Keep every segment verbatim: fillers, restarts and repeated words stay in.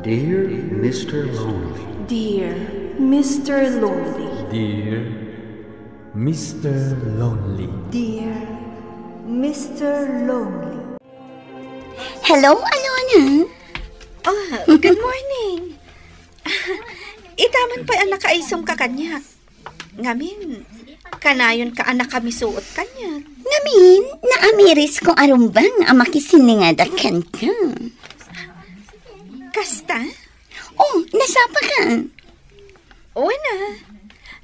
Dear Mister Lonely. Dear Mister Lonely. Dear Mister Lonely. Dear Mister Lonely. Hello, Alona. Oh, good morning. Ita man pay a nakaisumka kaniak. Ngamin, kanayonka a nakamisuot kaniak. Ngamin, naamirisko a rumbeng a makisinningada kenka. Kasta? Oh, nasapaka? Wen a.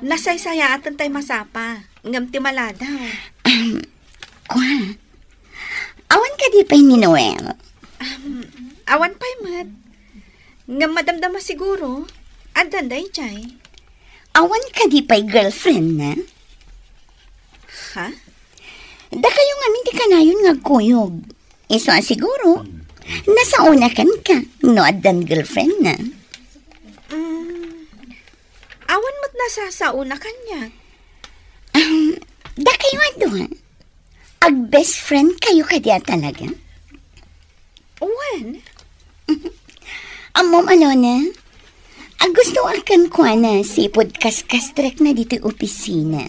Nasaysayaatentay masapa, ngem ti maladaw. Um, kua, awan kadi pay ni Noel? Um, awan pay met. Ngem madamdama siguro, addan daydiay. Awan kadi pay girlfriendna? Ha? Dakayo ngamin ti kanayon nga agkuyog. Isu a siguro, nasaona kenka no addan girlfriendna. Mm, awan met nasasaona kaniak. Um, dakayo a dua. Ag-best friend kayo kadi a talaga? Wen. Ammom, Alona, aggustoak kenkuana sipud kaskastrekna ditoy opisina.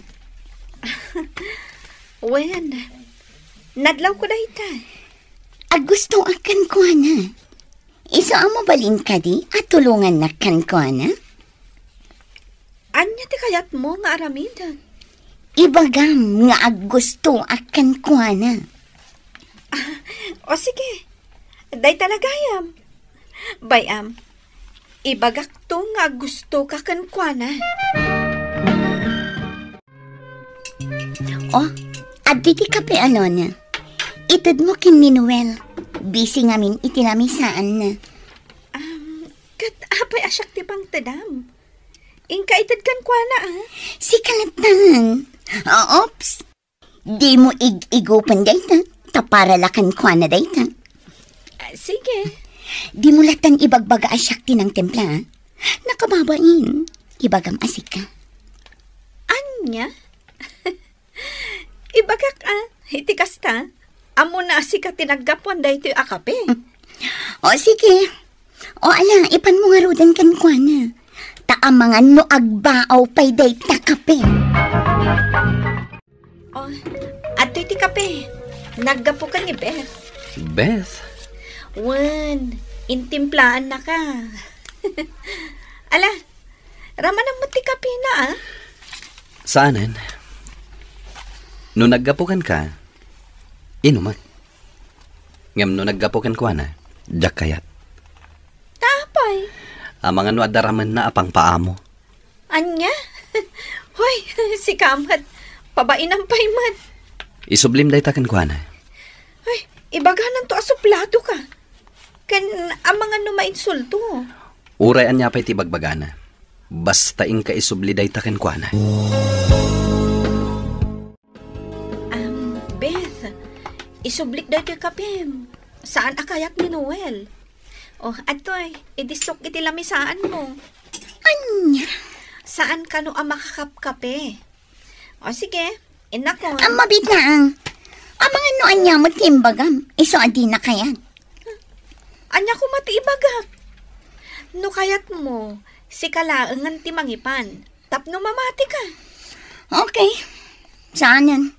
Wen, nadlawko dayta. Aggustoak kenkuana. Isu a mabalin kadi a tulongannak kenkuana? Ania ti kayatmo nga aramiden? Ibagam nga aggustoak kenkuana. Ah, o sige, dayta la gayam. Bay-am, ibagakto nga aggustoka kenkuana. Oh, adtoy ti kape, Alona. Itedmo ken ni Noel. Busy ngamin iti lamisaanna. Um, ket apay a siak ti pangtedam? Inka ited kenkuana, a? Sika latta. Oops. Dimo ig-igupen dayta, ta para la kenkuana dayta. Ah, sige. Dimo lattan ibagbaga a siak ti nangtimpla, a? Nakababain. Ibagam a sika. Ania? Ibagak, a, iti kasta, ammona a sika ti naggapuan daytoy a kape. O, sige. O, ala, ipanmo ngaruden kenkuana. Ta amangan no agbaaw pay dayta kape. O, adtoy ti kape. Naggapu ken ni Beth. Beth? Wen, intimplaannaka. Ala, ramanam met ti kapena, a? Saanen. No naggapu kenka, inumek. Ngem no naggapu kenkuana, diak kayat. Ta apay? Amangan no adda ramenna a pangpaamo. Ania? Hoy, sika met. Pabainam pay met. Isublim dayta kenkuana. Hoy, ibagananto a suplatoka. Ken amangan no mainsulto. Uray ania pay ti ibagbagana. Basta inka isubli dayta kenkuana. Am, Beth, isublik daytoy kapem. Saan a kayat ni Noel. Oh, adtoy, idissok iti lamisaanmo. Ania? Saan kano a makakapkape? O sige, innakon. Am, mabiit laeng. Amangan no ania met ti imbagam, isu a dina kayat. Ania koma ti ibagak? No kayatmo, sika laengen ti mangipan. Tapno mamatika. Okay. Saanen.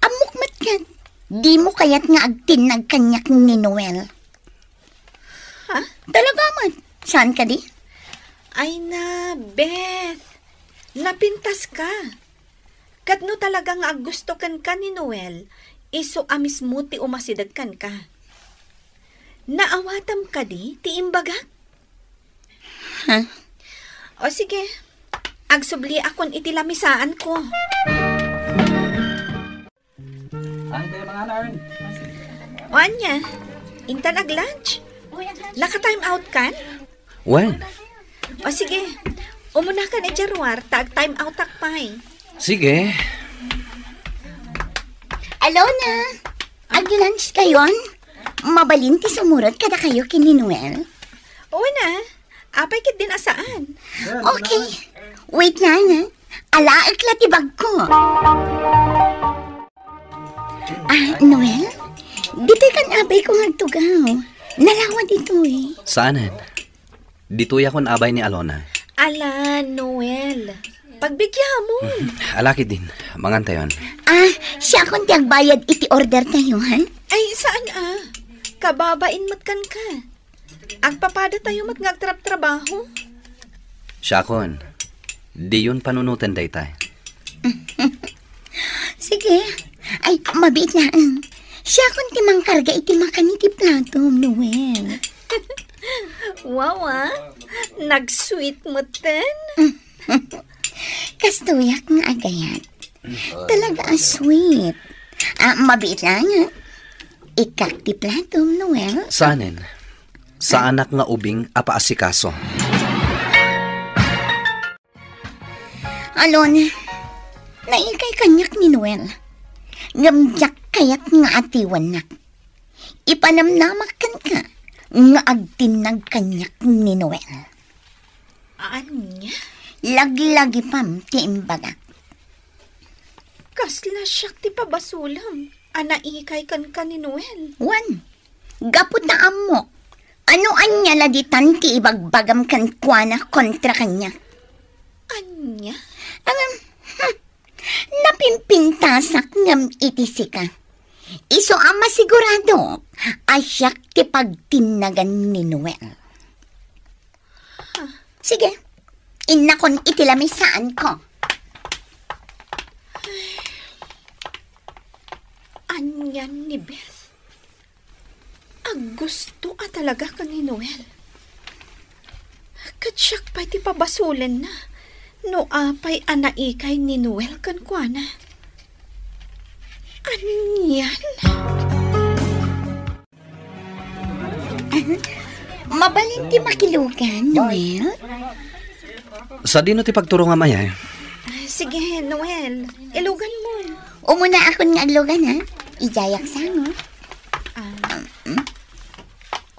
Ammok met ket, dimo kayat nga agtinnag kaniak ni Noel. Ha? Talaga met. Saan kadi? Ay na, Beth. Napintaska. Ket no talaga nga aggusto kenka ni Noel, isu a mismo ti umasideg kenka. Naawatam kadi ti imbagak? Ha? O sige, agsubliakon iti lamisaanko. Ay, kayo mga anak. O ania, intan ag-lunch? Naka-time out kan? Wen? O sige, umuna kan idiay ruar, ta ag-time out ak pay. Sige. Alona, ag-lunch kayon? Mabalin ti sumurot kadakayo ken ni Noel? Wen a, apay ketdin a saan? Okay. Wait lang, ha? Alaek la ti bagko. Ah, Noel? Ditoy kan apay ko nga agtugaw. Nalawa ditoy. Saanen? Ditoyakon abay ni Alona. Ala, Noel. Pagbigyamon. Ala ketdin, mangantayon. Ah, siakon ti agbayad iti order tayo, ha? Ay, saan a? Kababain met kenka. Agpapada tayo met nga agtrabtrabaho. Siakon, diyon panunoten daytay. Sige. Ay, mabiit laeng. Siakon ti mangkarga iti makan iti plato, Noel. Wow, ah. Nag-sweet metten. Kastoyak nga agayat. Talaga a sweet. Ah, mabiit laeng, ah. Ikkak ti plato, Noel. Saanen? Saanak nga ubing a paasikaso. Alona, naikay kaniak ni Noel. Ngem diak kayat nga atiwennak. Ipanamnamak kenka nga agtinnag kaniak ni Noel. Ania? Laglagipam ti imbagak. Kasla siak ti pabasolem a naikay kenka ni Noel. Wen, gapu ta ammok. Ano ania la ditan ti ibagbagam kenkuana kontra kaniak? Ania? Ngem, hmm, napimpintasak ngem iti sika. Isu a masigurado a siak ti pagtinnagan ni Noel. Sige, innakon iti lamisaanko. Anian ni Beth? Aggusto a talaga ken ni Noel. Ket siak pay ti pabasolenna no apay a naikay ni Noel kenkuana. Anian? Mabalin ti makilugan, Noel? Sadino ti pagturongam aya? Sige, Noel. Iluganmon. Umunaakon nga aglugan, ha? Idiayak sango. Ah. Mm.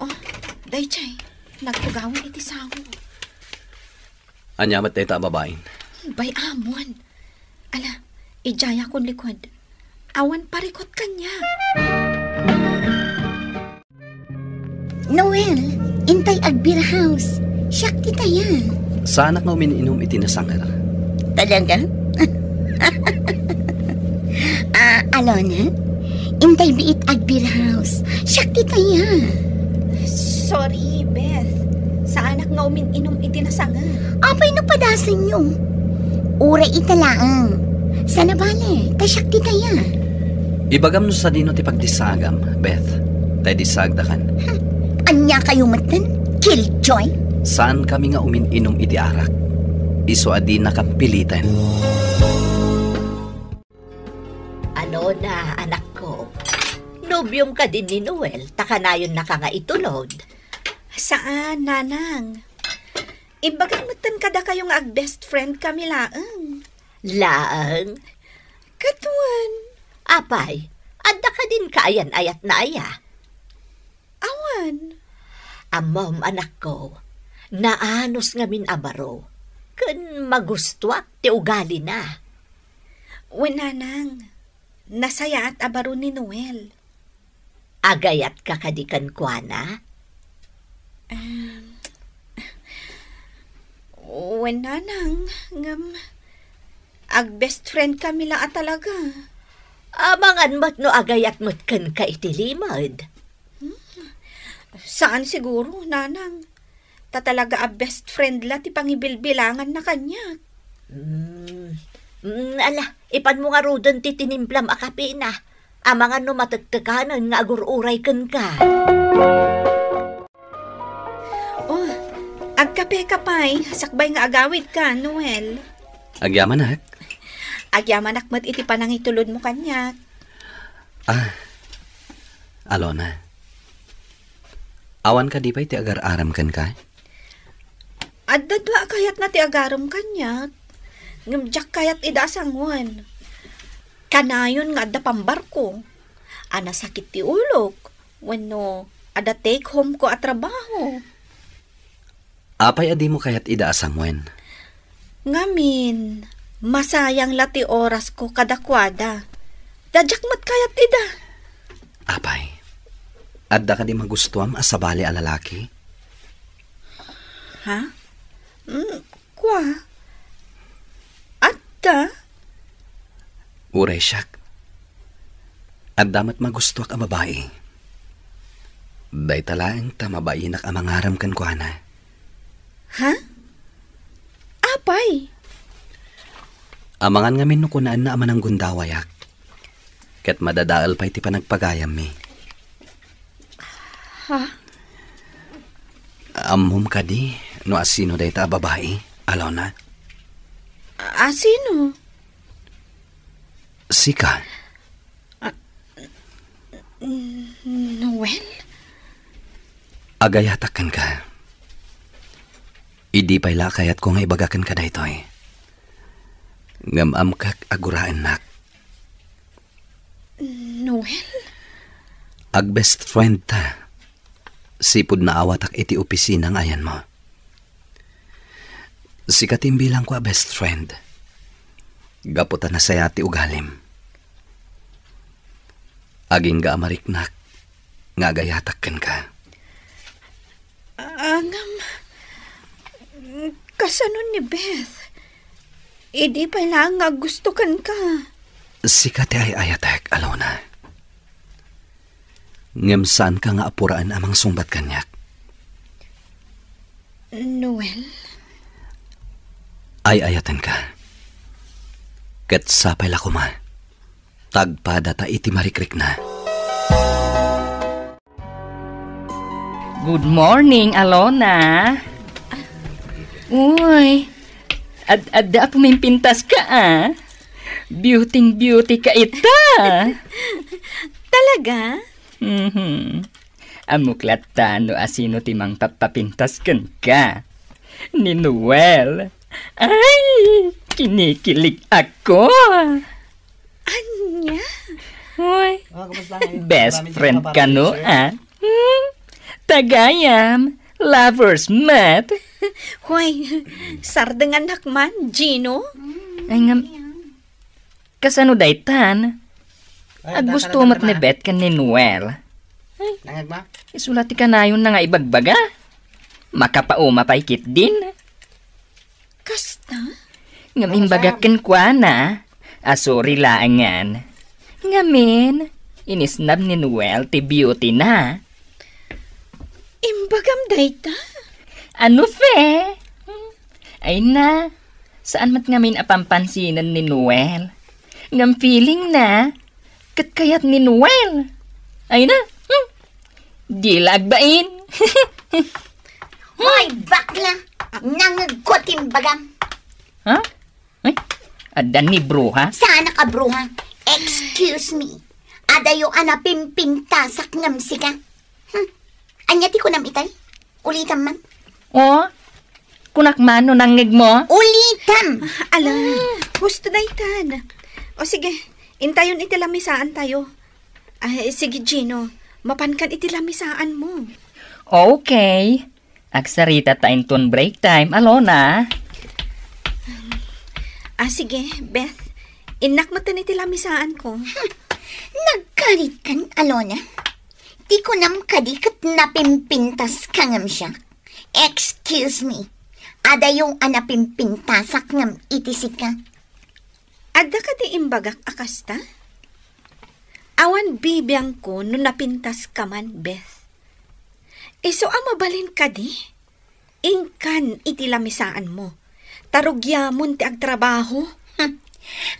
Oh, daydiay. Nagtugawan iti sango. Ania met dayta a babain? Bay-amon. Ala, idiayakon likud. Awan parikut kaniak. Noel, intay agbeer house. Siak ti taya. Saanak nga umin-inum iti nasanger. Talaga? Ah, Alona? Intay biit agbeer house. Siak ti taya. Sorry, Beth. Saanak nga umin-inum iti nasanger. Apay no padasenyo? Uray ita laeng. Sana bale, ta siak ti taya. Ibagam no sadino ti pagdissaagam, Beth. Tay dissaagdakan. Hmm. Ania kayo metten? Killjoy? Saan kami nga umin-inum iti arak. Isu a dinakam piliten. Alona, anakko. Nobiom kadin ni Noel, ta kanayonnaka nga itulod. Saan, Nanang. Imbagak metten kadakayo nga ag-best friend kami laeng. Laeng? Ket wen. Apay, adda kadin kaayan-ayatna aya? Awan. Ammom, anakko, naanus ngamin a baro, ken magustuak ti ugalina. Wen, Nanang, nasayaat a baro ni Noel. Agayatka kadi kenkuana? Em, wen, Nanang, ngem ag-best friend kami la a talaga. Amangan met no agayat met kenka iti limed. Hmm. Saan siguro, Nanang. Ta talaga a best friend la ti pangibilbilanganna kaniak. Mm. Mm, ala, ipanmo ngaruden ti tinimplam a kapena. Amangan no matektekanen nga agur-uray kenka. Oh, agkapeka pay, sakbay nga agawidka, Noel. Agyamanak. Agyamanak met iti panangitulodmo kaniak. Ah, Alona. Awan kadi pay ti agar-arem kenka? Adda dua a kayatna ti agarem kaniak. Ngem diak kayat ida a sangoen. Kanayon nga adda pambarko. A nasakit ti ulok. Wenno, adda take home ko a trabaho. Apay a dimo kayat ida a sangoen? Ngamin, masayang la ti orasko kadakuada. Ta diak met kayat ida. Apay, adda kadi magustuam a sabali a lalaki? Ha? Mm, kua? Adda? Uray siak. Adda met magustuak a babai. Dayta laeng ta mabainak a mangarem kenkuana. Ha? Apay? Amangan ngamin no kunaenna a mananggundawayak. Ket madadael pay ti panagpagayammi. Ha? Ammom kadi no asino dayta a babai, Alona? Asino? Sika. Ah, Noel? Agayatak kenka. Idi pay la kayatko nga ibaga kenka daytoy. Ngem amkak a guraennak. Noel? Ag-best friend ta. Sipud naawatak iti opisina nga ayanmo. Sika ti imbilangko a best friend. Gapu ta nasayaat ti ugalim. Agingga a mariknak nga agayatak kenka. Ah, ngem, kasano ni Beth? Idi pay laeng nga aggusto kenka. Sika ti ay-ayatek, Alona. Ngem saanka nga apuraen a mangsungbat kaniak. Noel? Ay-ayatenka. Ket sapay la koma. Tagpada ta iti marikrikna. Good morning, Alona. Uy, ad-, adda a pumimpintas ka, ah. Beauty-beauty ka ita. Talaga? Mhm. Ammok latta no asino ti mangpappapintas kenka. Ni Noel. Ay, kinikilig ako. Ania? Hoy, ah, kumusta? Best friend kano, ah? Hmm? Tagayam, lovers met. Hoy, sardengannak man, Gino. Ay, ngam-, kasano daytan? Ay, aggusto met ni Beth ken ni Noel. Ay, nangagma? Isu la ti kanayonna nga ibagbaga. Makapauma pay ketdin. Kasta? Ngem imbagak kenkuana a sorry laengen. Ngamin, inisnab ni Noel ti beauty na. Imbagam dayta? Ano, fe? Ay na, saan met ngamin a pampansinen ni Noel. Ngem feeling na, ket kayat ni Noel. Ay na, hmm. Di la agbain. Hoy, bakla! Nangegko ti imbagam. Ha? Ay, adda ni bruha? Saan a kabruha? Excuse me. Adayo a napimpintasak ngem sika. Hmm. Ania ti kunam itay? Ulitam man. Oh, kunak man no nangngegmo? Ulitam! Ala, husto daytan. O sige, intayon iti lamisaan tayo. Ay, sige, Gino. Mapankan iti lamisaan mo. Okay. Agsarita ta inton break time, Alona. Ah, sige, Beth. Innak mo iti lamisaan ko. Nagkaritkan, Alona. Ti kunam kadi ket napimpintas ka ngem siak. Excuse me. Adayo a napimpintasak ngem iti sika. Adda kadi imbagak a kasta? Awan bibiangko no napintas ka man, Beth. Isu a mabalin kadi? Inkan iti lamisaan mo. Ta rugiamon ti agtrabaho. Hmm.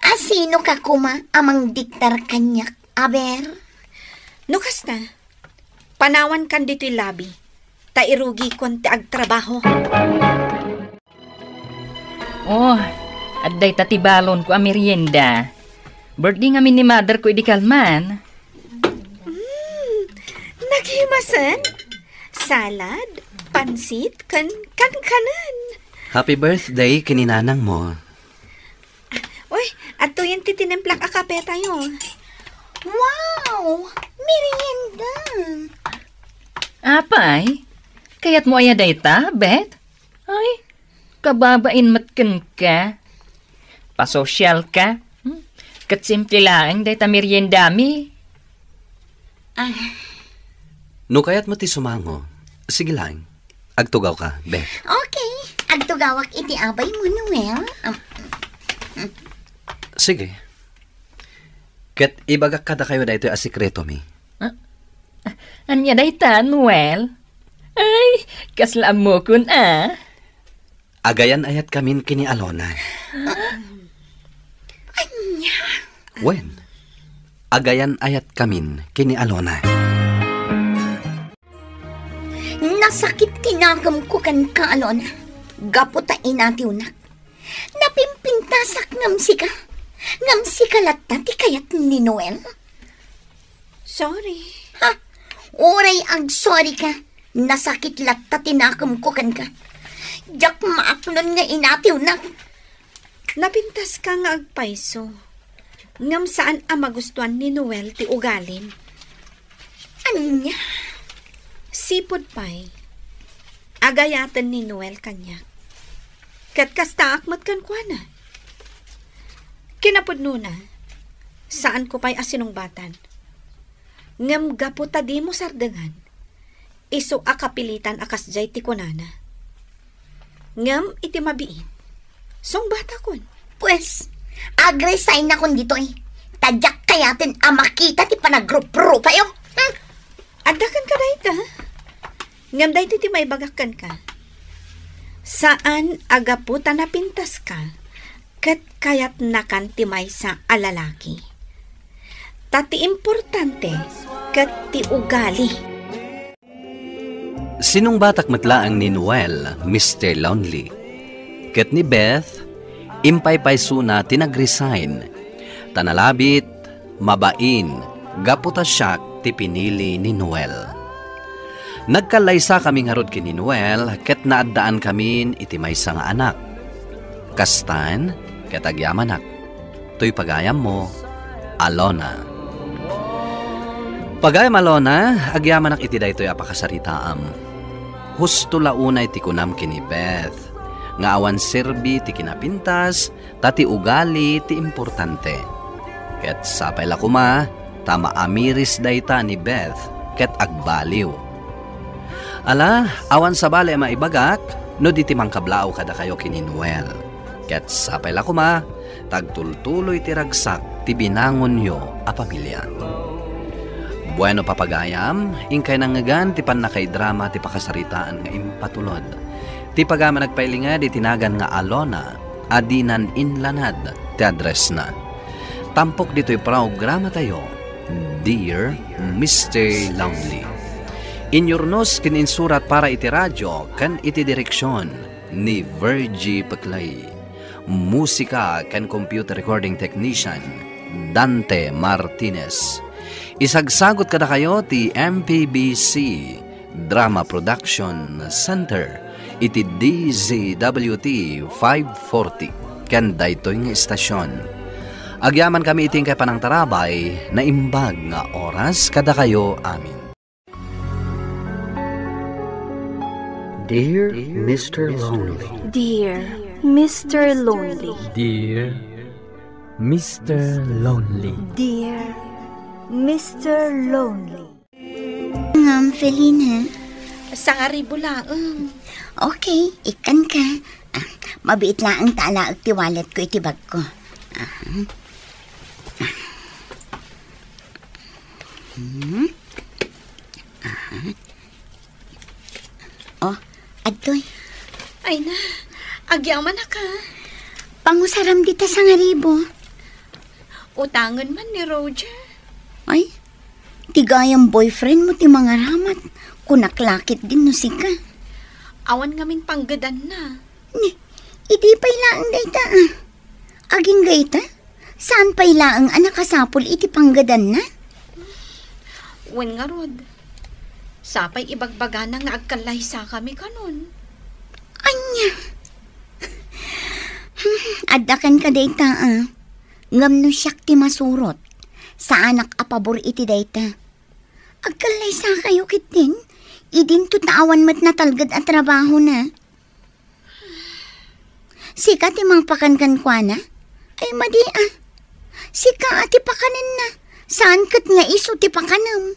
Asino ka koma a mangdiktar kaniak, aber? No kasta, panawankan ditoy labi, ta irugikon ti agtrabaho. Oh, adda ita ti balonko a merienda. Birthday ngamin ni mother ko idi kalman. Mm, naghimasen? Salad, pansit, ken kankanan. Happy birthday ken ni nanang mo. Uy, adtoyen ti tinimplak a kape tayo. Wow! Merienda! Apay, kayat mo aya dayta, Beth? Ay, kababain met kenka. Pasosyal ka. Hmm? Ket simple laeng dayta meriendami. Ah. No kayat mo ti sumango, sige laeng. Agtugawka, Beth. Okay. Agtugawak iti abaymo, Noel. Um, Sige. Ket ibagak kadakayo daytoy a sekretomi. Ah, ania dayta, Noel? Ay, kasla ammokon, a. Agayan-ayatkamin ken ni Alona. Ania? Wen, agayan-ayatkamin ken ni Alona. Nasakit ti nakemko kenka, Alona, gapu ta inatiwnak. Napimpintasak ngem sika. Ngem sika latta ti kayat ni Noel. Sorry. Ha? Uray agsorry ka. Nasakit latta ti nakemko kenka. Diak maaknon nga inatiwnak. Napintaska nga agpayso. Ngem saan a magustuan ni Noel ti ugalim. Ania? Sipud pay, agayaten ni Noel kaniak. Ket kastaak met kenkuana. Kinapudnona, saanko pay a sinungbatan. Ngem gapu ta dimo sardengan, isu a kapilitan a kasdiay ti kunana. Ngem iti mabiit, sungbatakon. Pues, agresignakon ditoy. Ta diak kayaten a makita ti panagruprupayo. Hmm? Adda kenka dayta? Ngem daytoy ti maibagak kenka. Saan a gapu ta napintaska, ket kayatnakan ti maysa a lalaki. Ta ti importante ket ti ugali. Sinungbatak met laeng ni Noel, Mister Lonely. Ket ni Beth, impaypaysona ti nag-resign. Ta nalabit, mabain, gapu ta siak ti pinili ni Noel. Nagkallaysakami ngarud ken ni Noel ket naaddaankamin iti maysa nga anak. Kastan, ket agyamanak. Toy pagayammo, Alona. Pagayam Alona, agyamanak iti daytoy a pakasaritaam. Husto la unay ti kunam ken ni Beth, nga awan serbi ti kinapintas, ta ti ugali ti importante. Ket sapay la koma, ta maamiris dayta ni Beth ket agbaliw. Ala, awan sabali a maibagak no di ti mangkablaaw kadakayo ken ni Noel. Ket sapay la koma, ta agtultuloy ti ragsak ti binangonyo a pamilia. Bueno, papagayam, inkay nangngegan ti pannakaidrama ti pakasaritaan nga impatulod. Ti pagayam a nagpailinged iti nagan nga Alona a dinan inlanad ti addressna. Tampok ditoy programatayo, Dear Mister Lonely. Inyurnos ken insurat para iti radio ken iti direksion ni Virgie Peclay. Musika ken computer recording technician, Dante Martinez. Isagsagot kadakayo ti M P B C Drama Production Center iti D Z W T five forty ken daytoy nga istasion. Agyamankami iti inkay panangtarabay, naimbag nga oras kadakayo amin. Dear Mister Lonely. Dear Mister Lonely. Dear Mister Lonely. Dear Mister Lonely. Ngem, Felina. Sangaribu laeng. Okay, ikkan ka. Ah, mabiit laeng ta alaek ti wallet ko iti bag ko. Ah. Hmm? Ah. Oh, adtoy. Ay na, agyamanak a. Pangusaram dita sangaribu. Utangen man ni Roger. Ay, ti gayam boyfriend mo ti mangaramat. Kunak la ketdin no sika. Awan ngamin panggedanna. Ni, idi pay laeng dayta, ah. Agingga ita, saan pay laeng a nakasapul iti panggedanna? Wen ngarud, sapay ibagbagana nga agkallaysakami kanon. Ania? Adda kenka dayta, ah. Ngem no siak ti masurot, saanak a pabor iti dayta. Agkallaysakayo ketdin, idinto ta awan met natalged a trabahona. Sika ti mangpakan kenkuana? Ay, madi a. Sika a ti pakanenna, saan ket nga isu ti pakanem.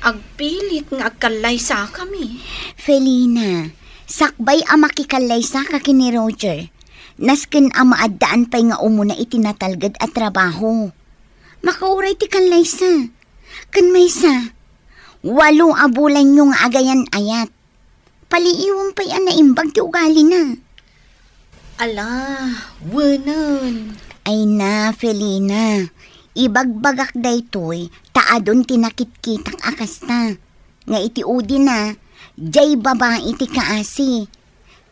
Agpilit nga agkallaysakami. Felina, sakbay a makikallaysa ka ken ni Roger, nasken a maaddaan pay nga umuna iti natalged a trabaho. Makauray ti kallaysa. Ken maysa, walo a bulanyo nga agayan-ayat. Paliiwem pay a naimbag ti ugalina. Ala, wenen. Ay na, Felina. Ibagbagak daytoy ta adun ti nakitkitak a kasta. Nga iti udina, jay babai ti kaasi.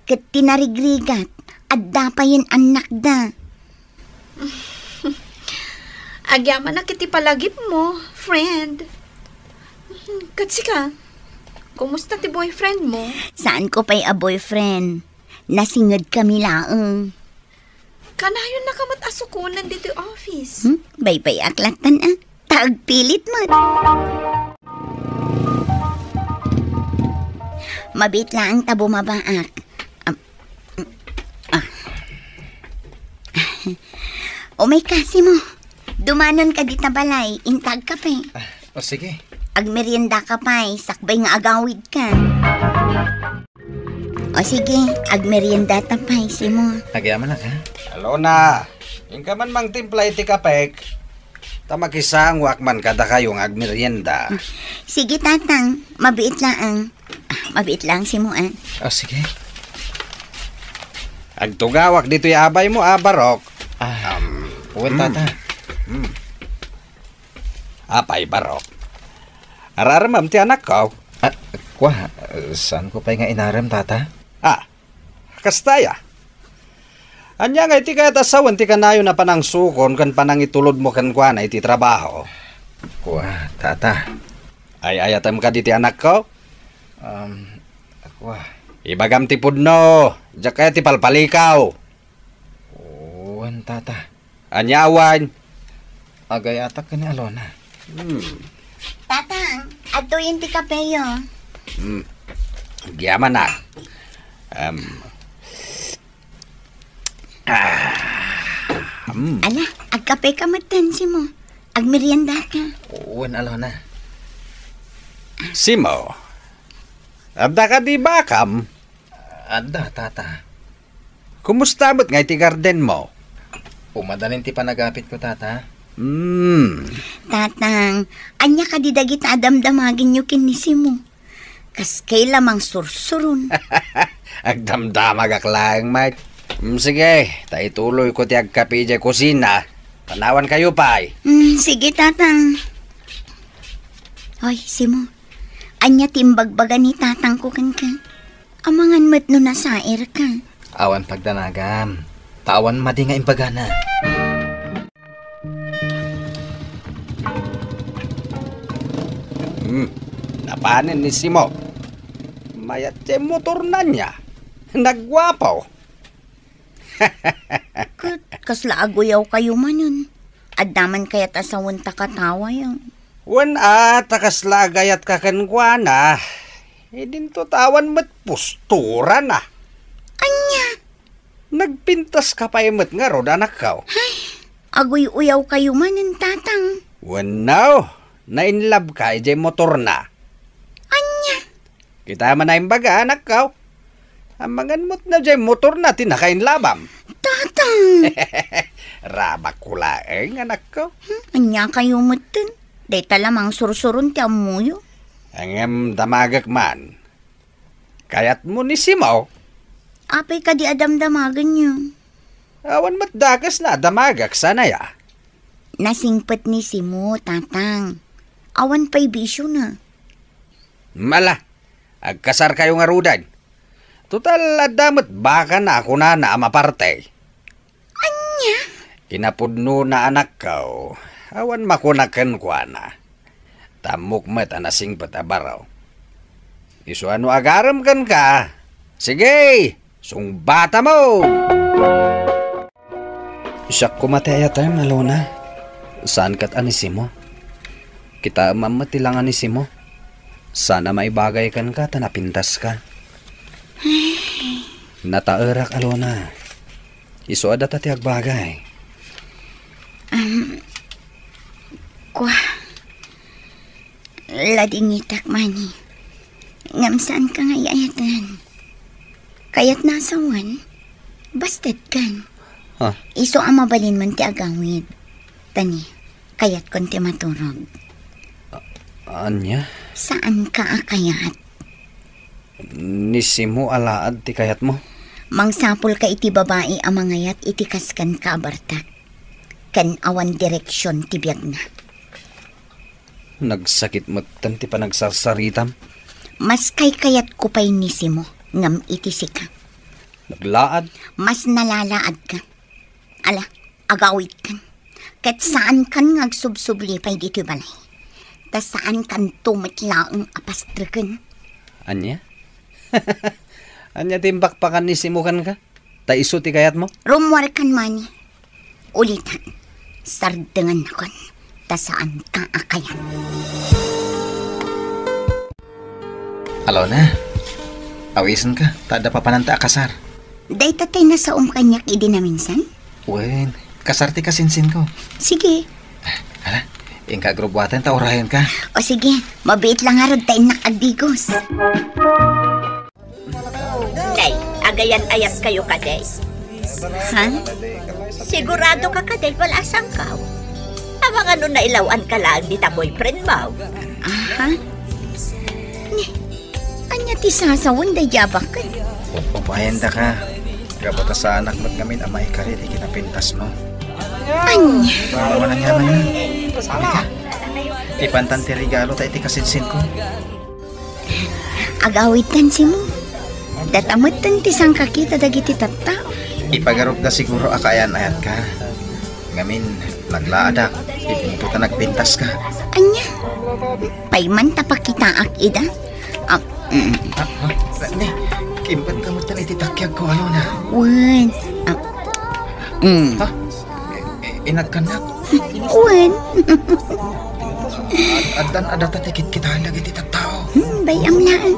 Ket ti narigrigat, adda payen annakda. Agyamanak iti palagipmo, friend. Ket sika, kumusta ti boyfriend mo? Saan ko pay a boyfriend. Nasinged kami laeng. Kanayon na ka met a sukonen ditoy office. Hmm? Baybay-ak lattan, ah. Ta agpilit met. Mabiit laeng ta bumabaak. Am-, ah. Umay ka, Simo. Dumanon ka dita balay, inta agkape. Ah, o sige. Agmerienda ka pay, sakbay nga agawid ka. O sige, agmerienda ta pay, Simo. Agyamanak, ha? Alona, inka man mangtimpla iti kapek. Ta makisangoak man kadakayo nga agmerienda. Sige, Tatang. Mabiit laeng. Ah, mabiit laeng, Simo, ah. O, sige. Agtugawak ditoy abaymo, a, Barok. Ah, um, wen, mm. Tata. Mm. Apay, Barok? Araremem ti anakko? Ah, kua, saan ko pay nga inarem, Tata? Ah, kasta aya? Ania nga iti kayat a sawen ti kanayon a panangsukon ken panangitulodmo kenkuana iti trabaho? Kua, Tata. Ay-ayatem kadi ti anakko? Um, kua. Ibagam ti pudno, diak kayat ti palpalikaw. Wen, Tata. Ania awan? Agayatak ken ni Alona. Hmm. Tatang, adtoyen ti kapeyo. Hmm. Agyamanak. Em. Ah. Hmm. Ala, agkape ka met, Simo. Agmerienda ka. Wen, Alona. Simo, adda kadi bakam? Adda, Tata. Kumusta met nga iti gardenmo? Umadanin ti panagapitko, Tata. Hmm. Tatang, ania kadi dagita a damdamagenyo ken ni Simo? Kas kayla mangsursuron. Agdamdamagak laeng, Mike. Hmm, sige, ta ituloyko ti agkape idiay kusina. Panawankayo pay. Hmm, sige, Tatang. Hoy, Simo, ania ti imbagbaga ni tatangko kenka? Amangan met no nasairka. Awan pagdanagam, ta awan madi nga imbagana. Hmm, napanen ni Simo. Mayat ti motorna nia. Nagguapo. Ket kasla aguyawkayo manen. Adda man kayat a sawen ta katawayan. Wen a, ta kasla agayatka kenkuana. Idinto ta awan met posturana. Ania? Nagpintaska pay met ngarud, anakko. Ay, aguy-uyawkayo manen, Tatang. Wenno, nainlabka idiay motorna. Ania? Kita man a imbaga, anakko. Amangan met no diay motorna ti nakainlabam. Tatang! Rabakko laeng, anakko. Hmm, aniakayo metten? Dayta la mangsursuron ti ammoyo. Ngem damagek man. Kayatmo ni Simo? Apay kadi a damdamagenyo? Awan met dakes nga damagek, saan aya? Nasingpet ni Simo, Tatang. Awan pay bisiona. Mala, agkasarkayo ngaruden. Total, adda met bakana a kunana a maparte. Ania? Kinapudnona, anakko, awan makuna kenkuana. Ta ammok met a nasingpet a baro. Isu a no agarem kenka, sige, sungbatamo! Siak koma ti ayatem, Alona. Saan ket a ni Simo. Kitaem met ti langa ni Simo. Saan a maibagay kenka ta napintaska. Nataerak, Alona. Isu a data ti agbagay. Am, kua. Ladingitak, Manny. Ngem saanka nga ay-ayatan. Kayatna a sawen, bastedkan. Ha? Isu a mabalinmon ti agawid. Tani, kayatkon ti maturog. A-, ania? Saanka a kayat? Ni Simo a laad ti kayatmo? Mangsapulka iti babai a mangayat iti kaskenka a bartak, ken awan direksion ti biagna. Nagsakit metten ti panagsarsaritam. Mas kaykayatko pay ni Simo ngem iti sika. Naglaad? Mas nalalaadka. Ala, agawidkan. Ket saankan nga agsubsubli pay ditoy balay. Ta saankanto met laeng a pastreken. Ania? Ania ti imbakbakan ni Simo kenka? Ta isu ti kayatmo? Rummuarkan, Manny. Ulitek, sardengannakon, ta saanka a kayat. Alona, awisenka, ta adda papananta a kasar. Dayta tay nasaom kaniak idi naminsan? Wen, kasar ti kasinsinko. Sige. Ala, inka agrubuaten ta urayenka. O sige, mabiit la ngarud ta innak agdigos. Nay, agayan-ayatkayo kadi? Ha? Sigurado ka kadi, wala a sangkaw? Amangan no nailaw-anka laeng dita boyfriend mo? Aha. Ni, ania ti sasawen daydi a baket? Upayen daka. Gapu ta saanak met ngamin a maikari ti kinapintasmo. Ania? Awan aniaman na. Ania ka? Ipantan ti regalo ta iti kasinsinko. Agawidtan, Simo. Data metten ti sangkakita dagiti tattao. Ipagarupda siguro a kaayan-ayatka. Ngamin, naglaadak, iti ta nagpintaska. Ania? Payman ta pakitaak ida? Ah, mm. Ah, ah, ni, kimbatka metten iti takiagko, Alona. Wen. Ah, mm. Ha? I-, i-, inagkanak? Wen. Ad-, addan adata ti kitkitaen dagiti tattao. Hmm, bay-am laeng.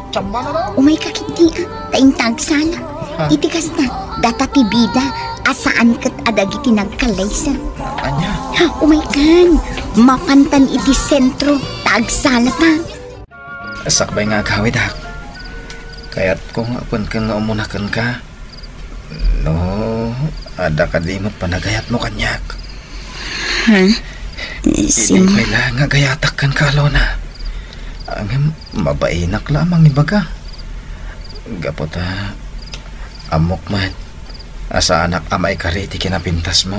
Umayka ketdi, ah. Ta inta agsala. Ha? Iti kasta, data ti bida a saan ket a dagiti nagkallaysa. Ania? Ha, umaykan. Mapantan iti sentro, ta agsalata. Sakbay nga agawidak, kayatko nga apanken nga umuna kenka. No, adda kadi met panagayatmo kaniak. Ha? Idi Simo? Pay la nga agayatak kenka, Alona. Ngem mabainak la a mangibaga. Gapu ta ammok met a saanak a maikari ti kinapintasmo.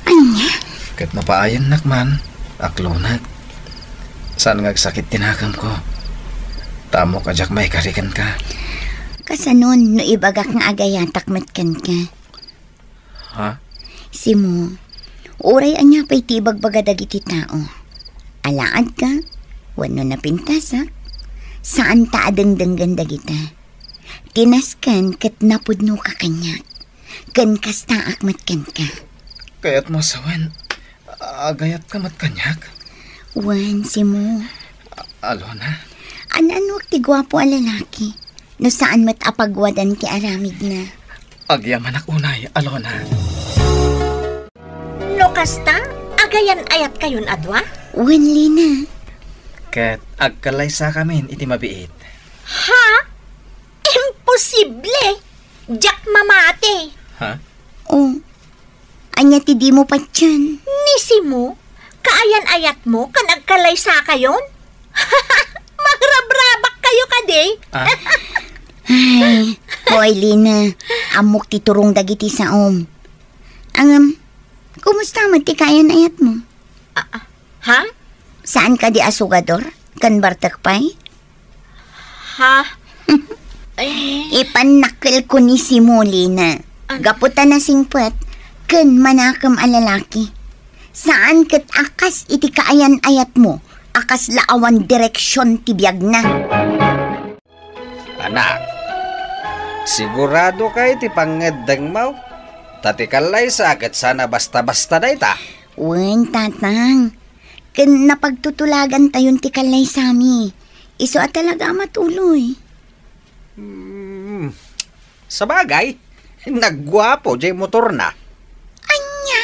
Ania? Ket no paayennak man, aklonek. Saan nga agsakit ti nakemko. Ta ammok a diak maikari kenka. Kasanon no ibagak nga agayatak met kenka? Ha? Simo, uray ania pay ti ibagbaga dagiti tao, alaadka wenno napintasak, saanta a dengdenggen dagita. Ti nasken ket napudnoka kaniak, ken kastaak met kenka. Kayatmo a sawen, agayatka met kaniak? Wen, Simo. A-, Alona? An-annuak ti guapo a lalaki, no saan met a paguadan ti aramidna. Agyamanak unay, Alona. No kasta, agayan-ayatkayon a dua? Wen, Lina. Ket agkallaysakamin iti mabiit. Ha? Imposible! Diak mamati! Ha? Oh, ania ti dimo patien? Ni Simo, kaayan-ayatmo ken agkallaysakayon? Mangrabrabak kayo kadi? Ah? Ay, hoy, Lina, ammok ti turong dagiti saom. Ngem, kumusta met ti kaayan-ayatmo? Ah, ah. Ha? Saan kadi a sugador? Ken bartek pay? Ha? Ay. Ipannakkelko ni Simo, Lina. An- Gapu ta nasingpet ken manakem a lalaki. Saan ket a kas iti kaayan-ayatmo a kasla awan direksion ti biagna. Anak, sigurado ka iti pangngeddengmo? Ta ti kallaysa ket saan a basta-basta dayta. Wen, Tatang. Ken napagtutulagantayon ti kallaysami. Isu a talaga a matuloy. Hmm, sabagay, nagguapo jay motorna. Ania?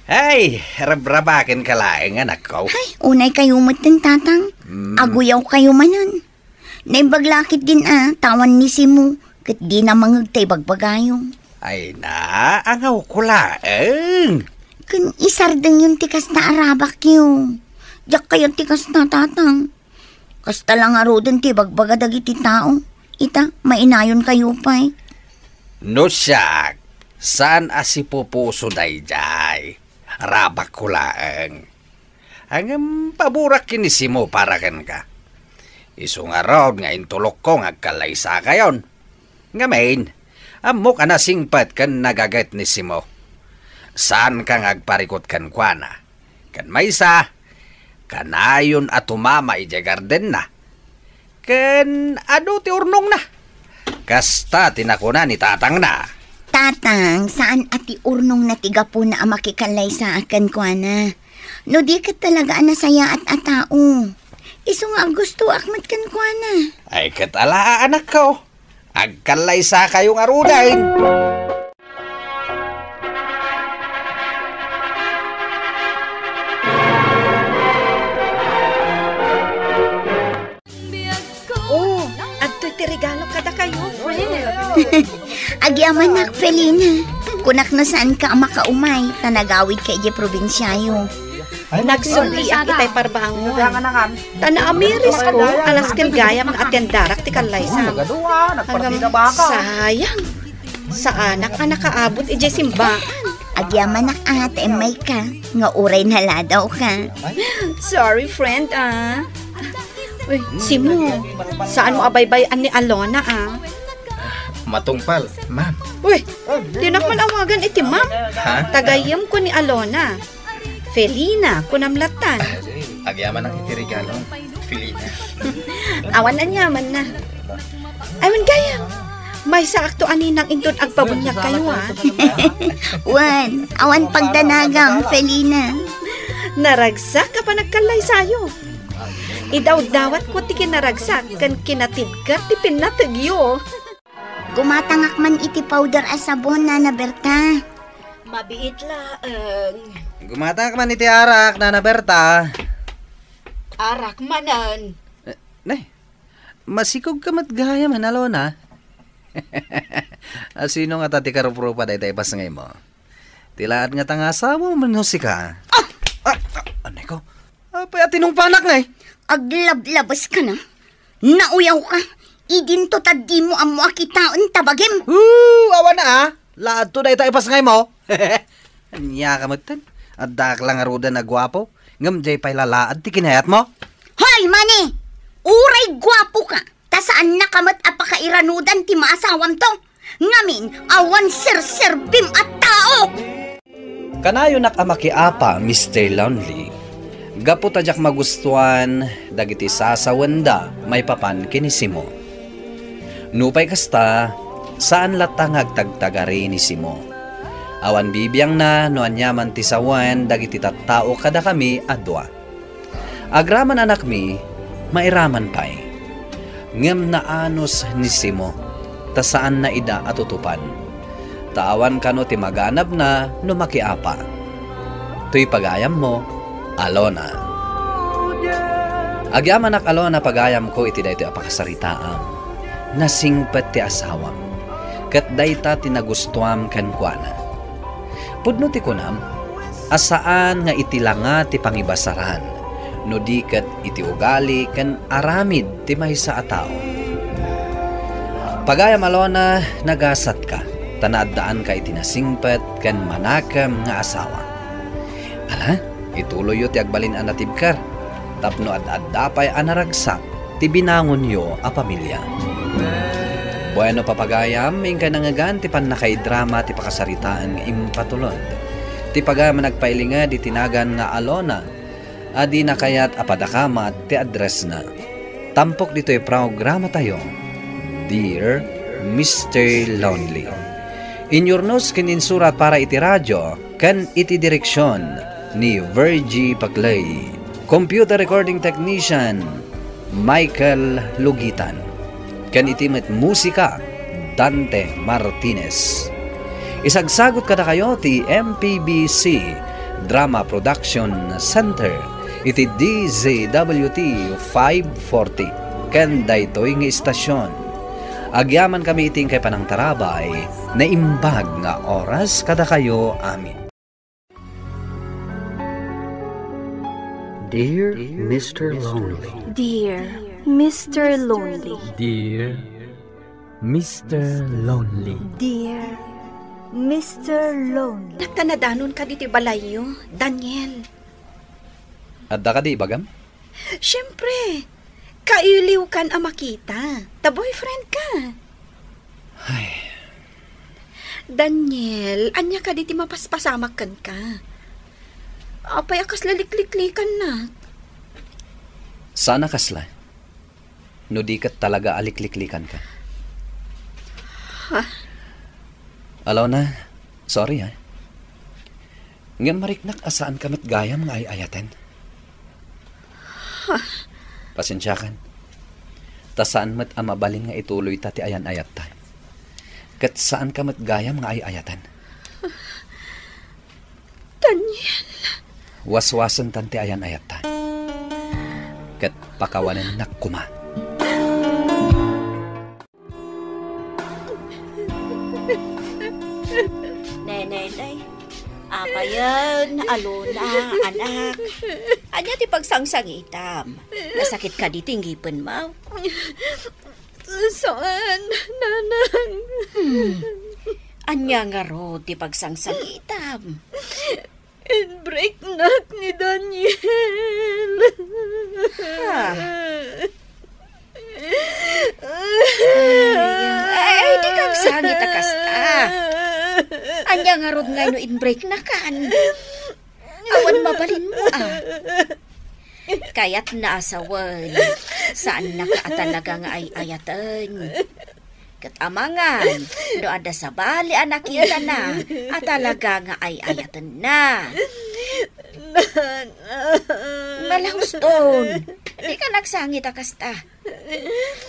Ay, rabrabaken ka laeng, anakko. Ay, unay kayo met ken tatang. Mm. Aguyaw kayo manen. Naimbag la ketdin a, ta awan ni Simo, ket dina mangeg ta ibagbagayo. Ay na, angawko laeng. Ken isardengyon ti kasta a rabakyo. Diak kayat ti kasta, tatang. Kasta la ngaruden ti ibagbaga dagiti tao. Ita, mainayon kayo pay. No siak, saan a sipupuso daydiay. Rabakko laeng. Ngem paborak ken ni Simo para kenka. Isu ngarud nga intulokko nga agkallaysakayon. Ngamin, ammok a nasingpet ken nagaget ni Simo. Saanka nga agparikut kenkuana. Ken maysa, kanayon a tumama idiay gardenna. Ken adu ti urnongna. Kasta ti nakuna ni tatangna. Tatang, saan a ti urnongna ti gapuna a makikallaysaak kenkuana. No di ket talaga a nasayaat a tao. Isu nga aggustoak met kenkuana. Ay, ket ala, anakko. Agkallaysakayo ngaruden. Oh, adtoy ti regalo kadakayo, friend. Agyamanak, Felina. Kunak no saanka a makaumay, ta nagawidka idiay probinsiayo. Nagsubli ak itay parbangon. Ta naamirisko, alas ken gayam nga atendarak ti kallaysa. Ngem, sayang. Saanak a nakaabut idiay simbaan. Agyamanak a, ta immayka, nga uray naladawka. Sorry, friend, ah. Uy, Simo, saan mo a baybay-an ni Alona, ah? Matungpal, ma'am. Uy, dinak man awagan iti ma'am. Ha? Tagayem ko ni Alona. Felina, kunam lattan. Agyamanak iti regalo, Felina. Awan aniamanna. Awan gayam. Maysaakto a ninang inton agpabuniagkayo, ah. Wen, awan pagdanagam, Felina. Naragsak a panagkallaysayo. Idawdawatko ti kinaragsak ken kinatibker ti pinnategyo. Gumatangak man iti powder a sabon, Nana Berta. Mabiit laeng. Gumatangak man iti arak, Nana Berta. Arak manen. Eh, nay, masikog ka met gayam, Alona. A, sino ngata ti karuprupa dayta ipasngaymo? Ti laad ngata nga asawam wenno sika? Ah! Ah, ah, anay ko. Apay a tinungpanak ngay? Aglablabeska na. Nauyaw ka. Idinto ta dimo ammo a kitaen ta bagim. Ooh, awan a, ah. Laadto dayta ipasngaymo. Ania ka metten? Addaak la ngaruden a guapo, ngem diay pay la laad ti kinayatmo? Hoy, Mani! Uray guapo ka, ta saannaka met a pakairanudan ti maasawamto. Ngamin, awan serserbim a tao! Kanayonak a makiapa, Mister Lonely, gapu ta diak magustuan dagiti sasawenda maipapan ken ni Simo. Nupay kasta, saan latta nga agtagtagari ni Simo. Awan bibiangna no aniaman ti sawen dagiti tattao kadakami a dua. Agraman anakmi, mairaman pay. Ngem naanus ni Simo, ta saanna ida a tutupan. Ta awan kano ti maganabna no makiapa. Toy pagayammo, Alona. Agyamanak, Alona, pagayamko iti daytoy a pakasaritaam. Nasingpet ti asawam, ket dayta ti nagustuam kenkuana. Pudno ti kunam a saan nga iti langa ti pangibasaran, no di ket iti ugali ken aramid ti maysa a tao. Pagayam, Alona, nagasatka, ta naaddaanka iti nasingpet ken manakem nga asawa. Ala, ituloyyo ti agbalin a natibker, tapno ad-adda pay a naragsak ti binangonyo a pamilia. Bueno, papagayam, inkay nangngegan ti pannakaidrama ti pakasaritaan nga impatulod. Ti pagayam a nagpailinged iti nagan nga Alona, a dina kayat a padakamat ti addressna. Tampok ditoy programatayo, Dear Mister Lonely. Inyurnos ken insurat para iti radio ken iti direksion ni Virgie Paclay. Computer recording technician, Michael Lugitan. Ken iti met musika, Dante Martinez. Isagsagot kadakayo ti M P B C Drama Production Center iti D Z W T five forty ken daytoy nga istasyon. Agyamankami iti inkay panangtarabay, naimbag nga oras kadakayo amin. Dear Mister Lonely. Dear Mister Lonely. Dear Mister Lonely. Dear Mister Lonely. Nagtanadanonka diti balayyo, Daniel. Adda kadi ibagam? Siyempre. Kailiwkan a makita. Ta boyfriend ka. Ay. Daniel, ania kadi ti mapaspasamak kenka? Apay a kasla likliklikannak? Saan a kasla. No di ket talaga a likliklikanka. Ha? Alona, sorry, ha. Ngem mariknak a saanka met gayam nga ay-ayaten. Ha? Pasensiakan. Ta saan met a mabalin nga ituloyta ti ayan-ayatta. Ket saanka met gayam nga ay-ayaten. Daniel. Waswasentan ti ayan-ayatta. Ket pakawanennak koma. Nenenay, apayen, Alona, anak. Ania ti pagsangsangitam? Nasakit kadi ti ngipenmo? Saan, Nanang. Hmm. Ania ngarud ti pagsangsangitam? Inbreaknak ni Daniel. Ha? Ay, ay, di kang sangit a kasta. Ania ngarud nga no inbreaknakan? Awan mabalinmo, a. Kayatna a sawen, saannaka a talaga nga ay-ayaten. Ket amangan, no adda sabali a nakitana a talaga nga ay-ayatenna. Nana. Malahuston, di ka nagsangit a kasta.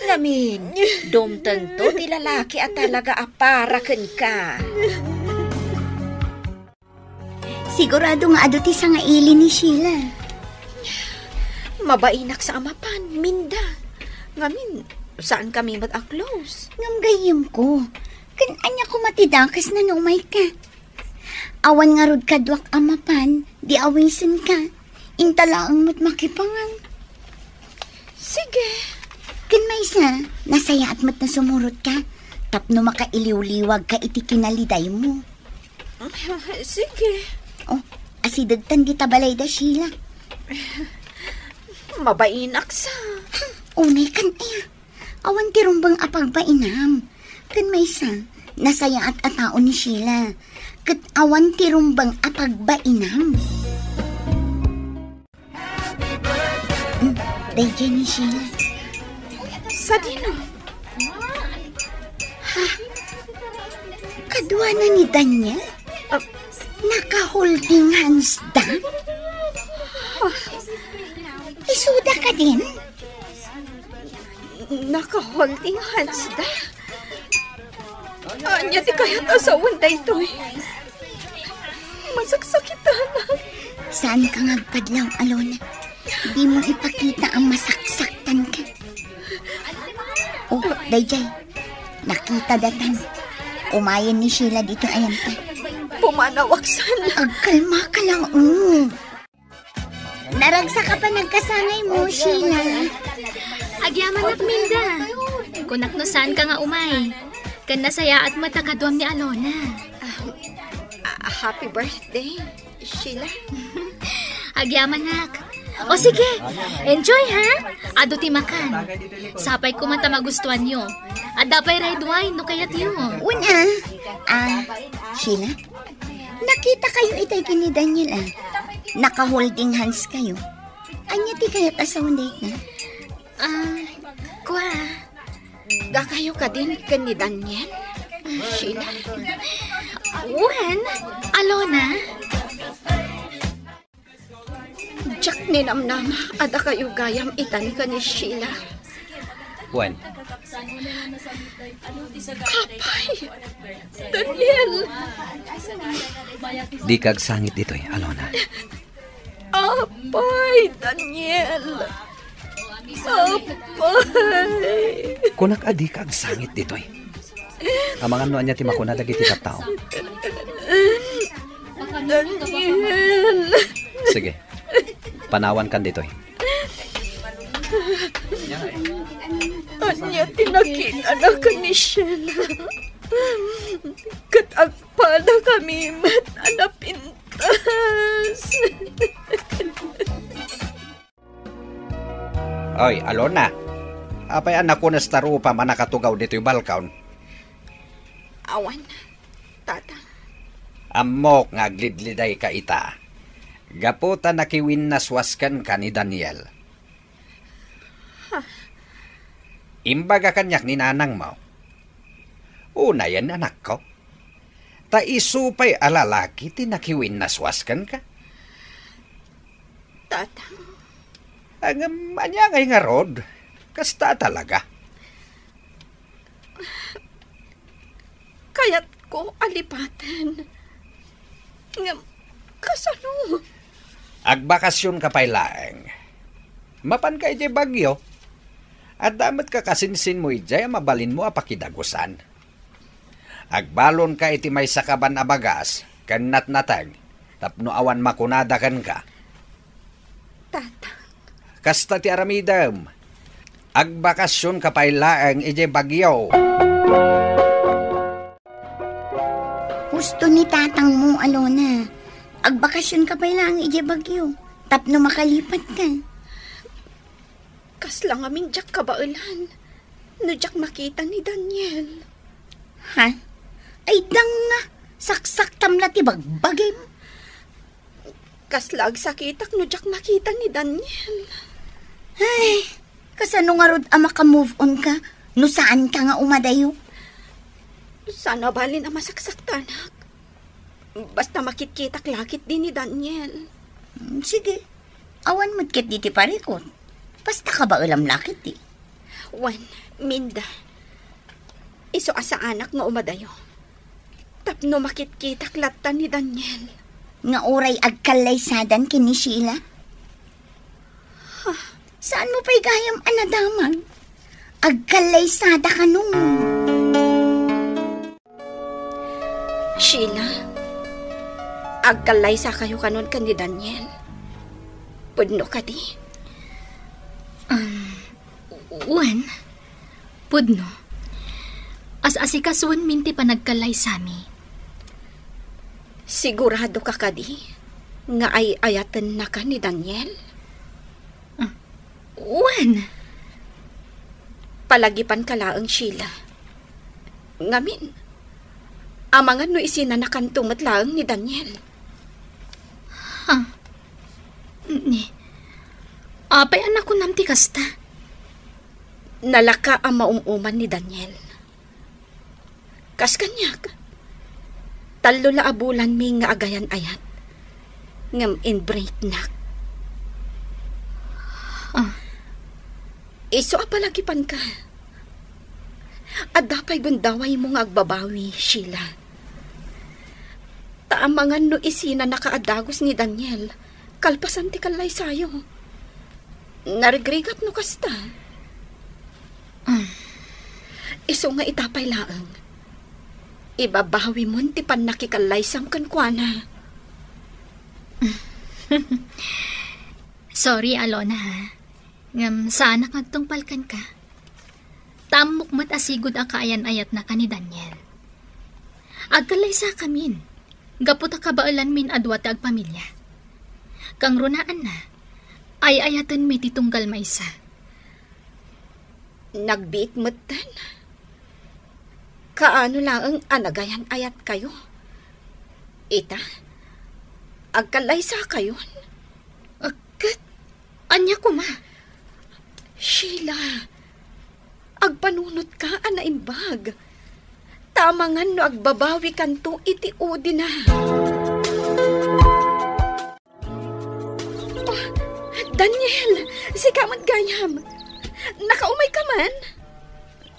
Ngamin, dumtengto ti lalaki a talaga a para kenka. Sigurado nga adu ti sangaili ni Sheila. Mabainak sa a mapan, Minda. Ngamin, saankami met a close. Ngem gayyemko, ken ania koma ti dakesna no umayka? Awan ngarud kaduak a mapan, di awisenka. Inta laeng met makipangan. Sige. Ken maysa, nasayaat met no sumurotka tapno makailiwliwagka iti kinalidaymo. Sige. Oh, asidegtan dita balay da Sheila. Mabainak sa. Unay kan iya. Awan ti rumbeng a pagbainam. Ken maysa, nasayaat a tao ni Sheila. Ket awan ti rumbeng a pagbainam. Hmm, daydiay ni Sheila. Sadino? Ha? Kaduana ni Daniel? Ah. Naka-holding hands da? Ah. Isuda kadin? Naka-holding hands da? Ania ti kayat a sawen daytoy? Masaksakitanak. Saanka nga agpadlaw, Alona. Dimo ipakita a masaksaktanka. Oh, daydiay. Nakita datan. Umayen ni Sheila ditoy ayanta. Pumanawak saan. Agkalmaka lang, oh. Naragsak a panagkasangaymo, Sheila. Agyamanak, Minda. Kunak no saanka nga umay. Ken nasayaat met a kaduam ni Alona. Ah, ah, happy birthday, Sheila. Agyamanak. O sige, enjoy ha. Adu ti makan. Sapay koma ta magustuanyo. Adda pay red wine no kayatyo. Una, ah, Sheila, nakitakayo itay ken ni Daniel, ah. Naka-holding hands kayo. Ania ti kayat a sawen dayta? Ah, kua. Dakayo kadin ken ni Daniel? Sheila? Wen, Alona? Diak ninamnama a dakayo gayam itan ken ni Sheila. Wen. Apay, Daniel! Dika agsangit ditoy, Alona. Apay, Daniel! Apay! Kunak a dika agsangit ditoy. Amangan no ania ti makuna dagiti tattao. Daniel! Sige. Panawankan ditoy. Ania ti nakitana ken ni Sheila? Ket agpadakami met a napintas. Oy, Alona. Apay a nakunas ta rupam a nakatugaw ditoy balkon? Awan, Tata. Ammok nga aglidlidayka ita. Gapu ta nakiwinnaswas kenka ni Daniel. Ha? Imbaga kaniak ni nanangmo. Unayen, anakko. Ta isu pay a lalaki ti nakiwinnaswas kenka. Tatang. Ngem ania ngay ngarud? Kasta talaga. Kayatko a lipaten. Ngem, kasano? Agbakasionka pay laeng. Mapanka idiay Baguio. Adda met kakasinsinmo idiay a mabalinmo a pakidagusan. Agbalonka iti maysa kaban a bagas ken natnateng tapno awan makunada kenka. Tatang. Kasta ti aramidem. Agbakasionka pay laeng idiay Baguio. Husto ni tatangmo, Alona. Agbakasionka pay laeng idiay Baguio tapno makalipatka. Kasla ngamin diak kabaelan no diak makita ni Daniel. Ha? Ay, dang nga! Saksaktam la ti bagbagim. Kasla agsakitak no diak makita ni Daniel. Ay, kasano ngarud a maka-move on ka no saanka nga umadayo? Saan a balin a masaksaktanak. Basta makitkitak la ketdi ni Daniel. Mm, sige. Awan met ketdi ti parikut. Basta kabaelam la ketdi. Wen, Minda. Isu a saanak nga umadayo. Tapno makitkitak latta ni Daniel. Nga uray agkallaysadan ken ni Sheila? Ha? Saanmo pay gayam a nadamag? Agkallaysada kano? Sheila, agkallaysakayo kanon ken ni Daniel? Pudno kadi? Um, wen, pudno. As-asikasuenmin ti panagkallaysami. Sigurado ka kadi nga ay-ayatennaka ni Daniel? Ah, wen. Palagipanka laeng, Sheila. Ngamin, amangan no isinanakanto met laeng ni Daniel. Ha? Ni, apay a nakunam ti kasta? Nalaka a maum-uman ni Daniel. Kas kaniak, tallo la a bulanmi nga agayan-ayat, ngem inbreaknak. Ah. Isu a palagipanka. Adda pay gundawaymo nga agbabawi, Sheila. Ta amangan no isinanaka a dagus ni Daniel, kalpasan ti kallaysayo. Narigrigak no kasta. Mm. Isu nga ita pay laeng, ibabawimon ti pannakikallaysam kenkuana. Sorry, Alona, ha. Ngem saanak nga agtungpal kenka. Ta ammok met a sigud a kaayan-ayatnaka ni Daniel. Agkallaysakamin, gapu ta kabaelanmin a dua ti agpamilya. Kangrunaanna, ay-ayatenmi ti tunggal maysa. Nagbiit metten. Kaano laeng a nagayan-ayatkayo? Ita, agkallaysakayon? Ket ania koma? Sheila, agpanunotka a naimbag. Ta amangan no agbabawikanto iti udina. Oh, Daniel, sika met gayam. Nakaumayka man?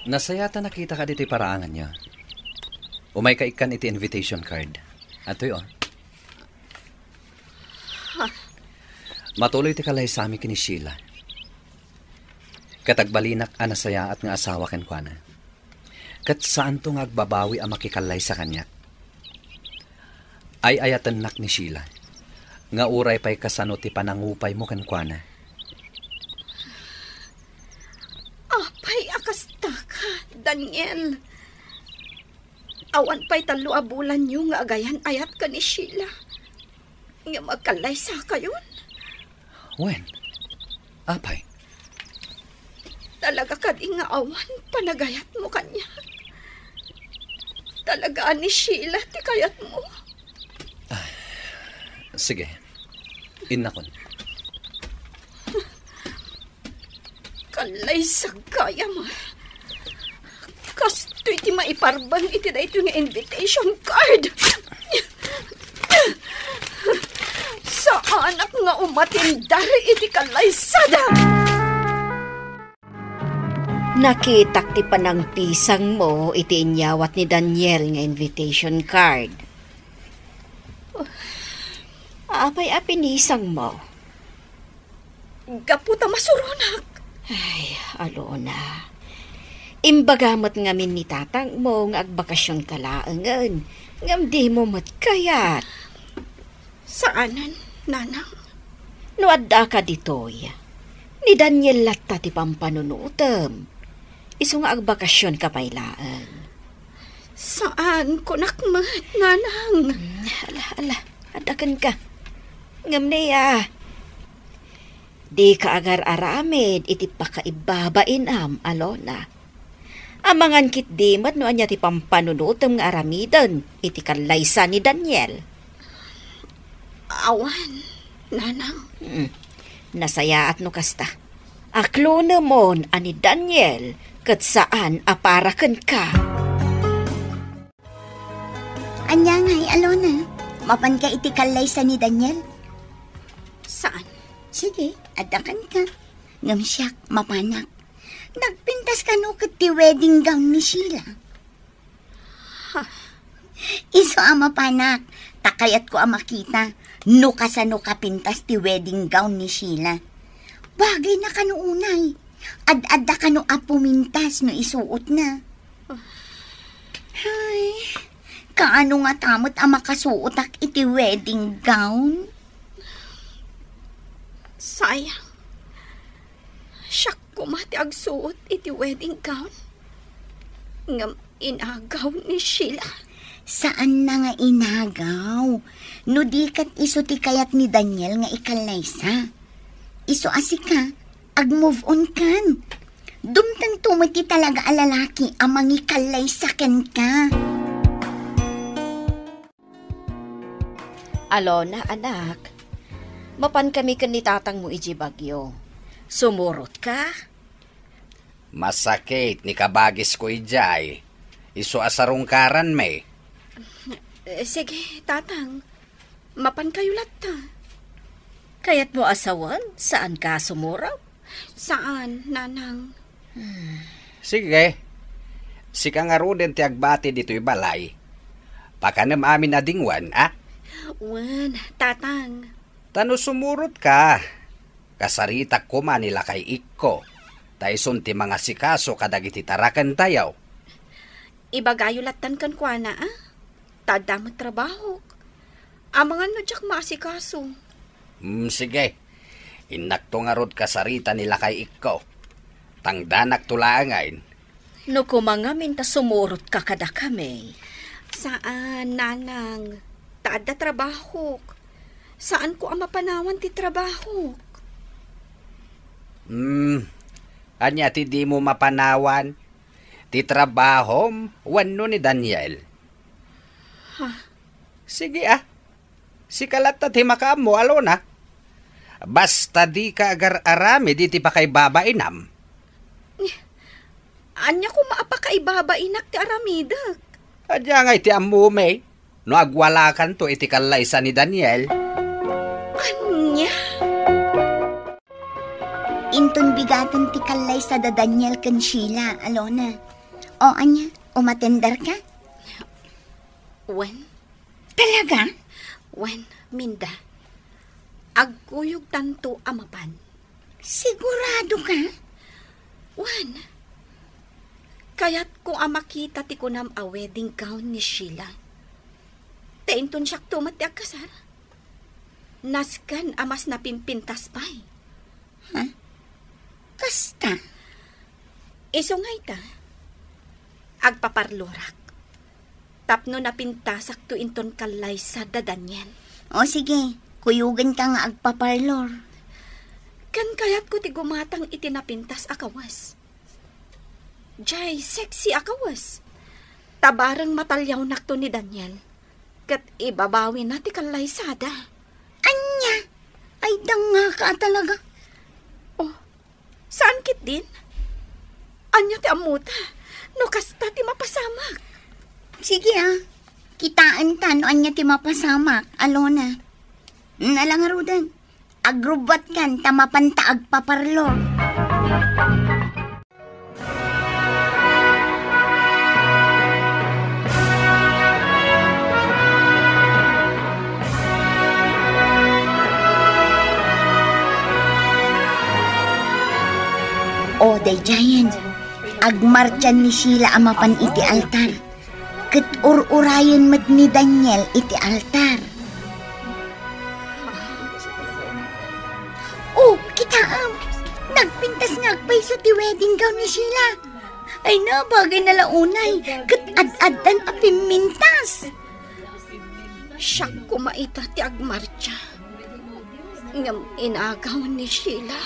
Nasayaat a nakitaka ditoy paraanganyo. Umayka ikkan iti invitation card. Adtoy, o. Ha? Matuloy ti kalaysami ken ni Sheila. Ket agbalinak a nasayaat nga asawa kenkuana. Ket saanto nga agbabawi a makikallaysa kaniak. Ay-ayatennak ni Sheila nga uray pay kasano ti panangupaymo kenkuana. Apay a kastaka, Daniel? Awan pay tallo a bulanyo nga agayan-ayat ken ni Sheila. Ngem agkallaysakayon? Wen, apay? Talaga kadi nga awan panagayatmo kaniak? Talaga a ni Sheila ti kayatmo? Ah, sige. Innakon. Kallaysa gayam. Kastoy ti maiparbeng iti daytoy nga invitation card. Saanak nga umatindar iti kallaysada. Nakitak ti panangpisangmo iti inyawat ni Daniel nga invitation card. Apay a pinisangmo? Gapu ta masuronak. Ay, Alona. Imbaga met ngamin ni tatangmo nga agbakasionka laengen, ngem dimo met kayat. Saanen, Nanang. No addaka ditoy, ni Daniel latta ti pampanunotem. Isu nga agbakasionka pay laeng. Saan, kunak met, Nanang. Hmm, ala, ala, adda kenka. Ngem ni, ah, dika agar-aramid iti pakaibabainam, Alona. Amangan ketdi met no ania ti pampanunotem nga aramiden iti kallaysa ni Daniel. Awan, Nanang. Mm. Nasayaat no kasta. Aklonemon a ni Daniel ket saan a para kenka. Ania ngay, Alona? Mapanka iti kallaysa ni Daniel? Saan? Sige, adda kenka. Ngem siak, mapanak. Nagpintas kano ket ti wedding gown ni Sheila? Ha? Isu a mapanak, ta kayatko a makita no kasano kapintas ti wedding gown ni Sheila. Bagayna kano unay. Ad-adda kano a pumintas no isuotna. Ay, kaano ngata met a makasuotak iti wedding gown? Sayang. Siak koma ti agsuot iti wedding gown. Ngem inagaw ni Sheila. Saanna nga inagaw. No di ket isu ti kayat ni Daniel nga ikallaysa. Isu a sika, ag-move on kan. Dumtengto met ti talaga a lalaki a mangikallaysa kenka. Alona, anak, mapankami ken ni tatangmo idiay Baguio. Sumurotka? Masakit ni kabagisko idiay. Isu a sarungkaranmi. Eh, sige, tatang. Mapankayo latta. Kayatmo a sawen, saanka a sumurot? Saan, Nanang. Hmm. Sige. Sika ngaruden ti agbati ditoy balay. Pakanem amin a dingwen, a? Wen, tatang. Ta no sumurotka, kasaritak koma ni lakay ikko, ta isun ti mangasikaso kadagiti tarakentayo. Ibagayo lattan kenkuana, a? Ta adda met trabahok. Amangan no diak maasikaso. Hmm, sige. Innakto ngarud kasarita ni lakay ikko. Tangdanakto laengen. No koma ngamin ta sumurotka kadakami. Saan, Nanang. Ta adda trabahok. Saanko a mapanawan ti trabahok. Hmm, ania ti dimo mapanawan? Ti trabahom wenno ni Daniel? Ha? Sige, a. Sika latta ti makaammo, Alona. Basta dika agar-aramid iti pakaibabainam. Ania koma a pakaibabainak ti aramidek? Ania ngay ti ammomi no agwalakanto iti kallaysa ni Daniel? Ania? Inton bigaten ti kallaysa da Daniel ken Sheila, Alona. O, ania, umatenderka? Wen. Talaga? Wen, Minda. Agkuyogtanto a mapan. Sigurado ka? Wen. Kayatko a makita ti kunam a wedding gown ni Sheila. Ta inton siakto met ti agkasar, nasken a mas napimpintas pay. Ha? Kasta? Isu nga ita, agpaparlorak tapno napintasakto inton kallaysa da Daniel. O sige, kuyogenka nga agpaparlor. Ken kayatko ti gumatang iti napintas a kawes. Jay, sexy a kawes. Ta bareng matalyawnakto ni Daniel, ket ibabawina ti kallaysada. Ania? Ay, dangngaka a talaga. Oh, saan ketdin? Ania ti ammota no kasta ti mapasamak? Sige, ah. Kitaenta no ania ti mapasamak, Alona. Nala ngaruden. Agrubbuatkan ta mapanta agpaparlor. O, daydiayen, agmartsa ni Sheila a mapan iti altar. Ket ur-urayen met ni Daniel iti altar. Oh, kitaem! Nagpintas nga agpayso ti wedding gown ni Sheila. Ay na, bagay na la unay, ket ad-addan a pimmintas. Siak koma ita ti agmartsa. Ngem inagaw ni Sheila.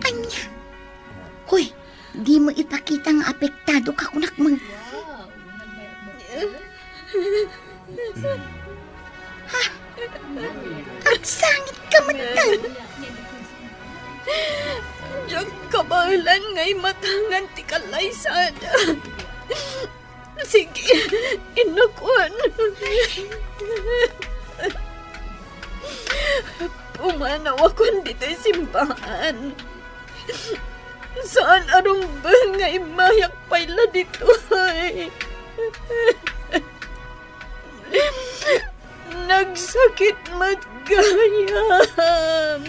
Ania? Hoy, dimo ipakita nga apektado ka, kunak man. Ha? Agsangit ka man. Diak kabaelan nga imatangan ti kallaysada. Sige, inakwan. Pumanawakon ditoy simbahan. Saan a rumbeng nga immayak pay la ditoy. Nagsakit met gayam.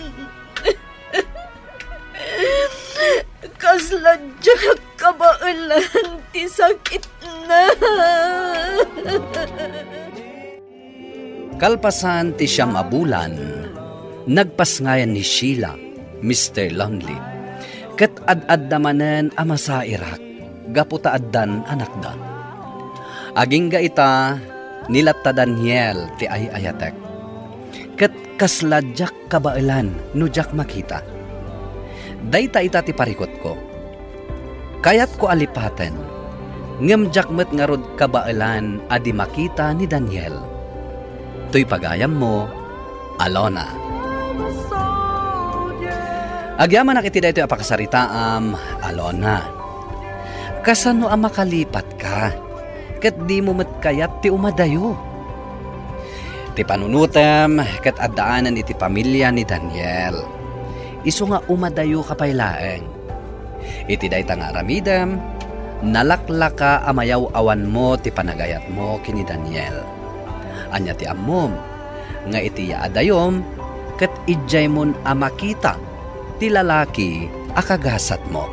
Kasla diak kabaelan ti sakitna. Kalpasan ti siam a bulan, nagpasngayan ni Sheila, Mister Lonely, ket ad-adda manen a masairak gapu ta addan anakda. Agingga ita, ni latta Daniel ti ay-ayatek. Ket kasla diak kabaelan no diak makita. Dayta ita ti parikutko. Kayatko a lipaten, ngem diak met ngarud kabaelan a di makita ni Daniel. Toy pagayammo, Alona. Agyamanak iti daytoy a pakasaritaam, Alona. Kasano a makalipatka, ket dimo met kayat ti umadayo? Ti panunotem ket addaanen iti pamilia ni Daniel. Isu nga umadayoka pay laeng. Iti dayta nga aramidem, nalaklaka a mayaw-awanmo ti panagayatmo ken ni Daniel. Ania ti ammom nga iti yaadayom ket idiaymon a makita ti lalaki a kagasatmo.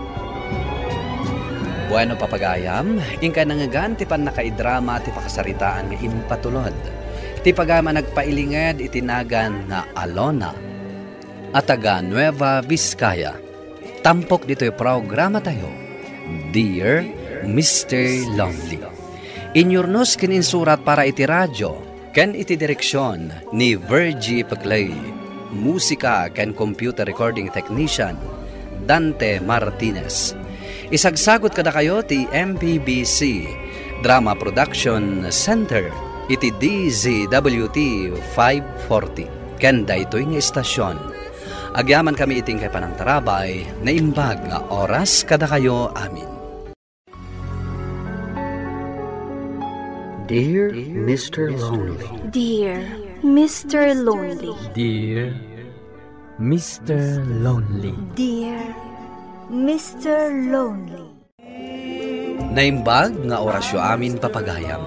Bueno, papagayam, inkay nangngegan ti pannakaidrama ti pakasaritaan nga impatulod. Ti pagayam a nagpailinged iti nagan nga Alona a taga Nueva Vizcaya. Tampok ditoy programatayo, Dear Mister Lonely. Inyurnos ken insurat para iti radio ken iti direksion ni Virgie Peclay. Musika ken computer recording technician, Dante Martinez. Isagsagut kadakayo ti M P B C Drama Production Center iti D Z W T five forty. Ken daytoy nga istasion, agyamankami iti inkay panangtarabay, naimbag nga oras kadakayo amin. Dear Mister Lonely. Dear Mister Lonely. Dear Mister Lonely. Dear Mister Lonely. Naimbag nga orasyo amin, papagayam.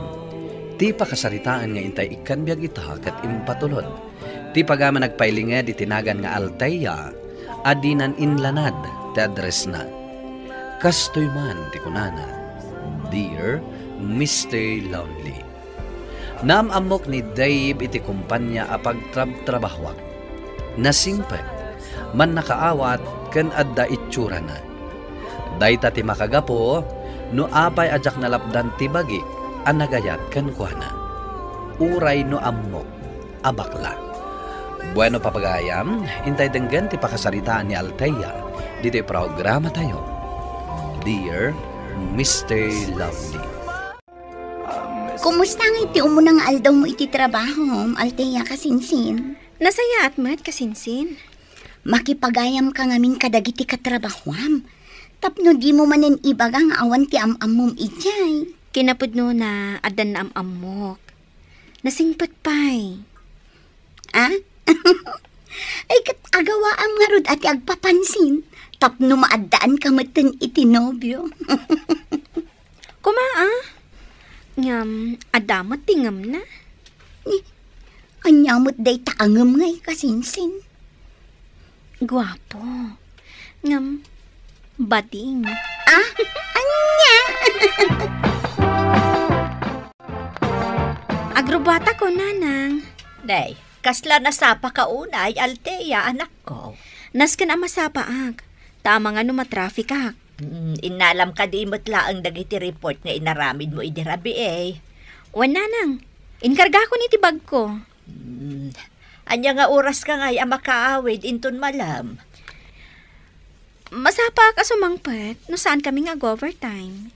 Ti pakasaritaan nga intay ikkan biag ita ket impatulod. Ti pagayam a nagpailinged iti nagan nga Althea a dinan inlanad ti addressna. Kastoy man ti kunana, "Dear Mister Lonely." Naam-ammok ni Dave iti kompania a pagtrabtrabahoak. Nasingpet, mannakaawat ken adda itsurana. Dayta ti makagapu no apay a diak nalapdan ti bagik a nagayat kenkuana. Uray no ammok a bakla. Bueno, papagayam, intay denggen ti pakasaritaan ni Althea ditoy programatayo, Dear Mister Lovely. Kumusta ngay ti umuna nga aldawmo iti trabahom, Althea, kasinsin? Nasayaat met, kasinsin. Makipagayamka ngamin kadagiti katrabahoam. Tapno dimo manen ibaga nga awan ti am-ammom idiay. Kinapudnona, addan naam-ammok. Nasingpet pay. Ah? Ay, ket agawaam ngarud a ti agpapansin tapno maaddaanka metten iti nobio. Kuma, ah? Ngem, adda met ti ngemna? Ni, ania met dayta a ngem ngay, kasinsin? Guapo. Ngem, bading. Ah? Ania? Agrubata ko, Nanang. Nay, kasla nasapaka unay, Althea, anakko? Nasken a masapaak. Ta amangan no matrafikak. Mm, innalam kadi met laeng dagiti report nga inaramidmo idi rabii? Wen, Nanang. Inkargakon iti bagko. Mm, ania nga oraska ngay a makaawid inton malem? Masapaak a sumangpet no saankami nga ag-overtime.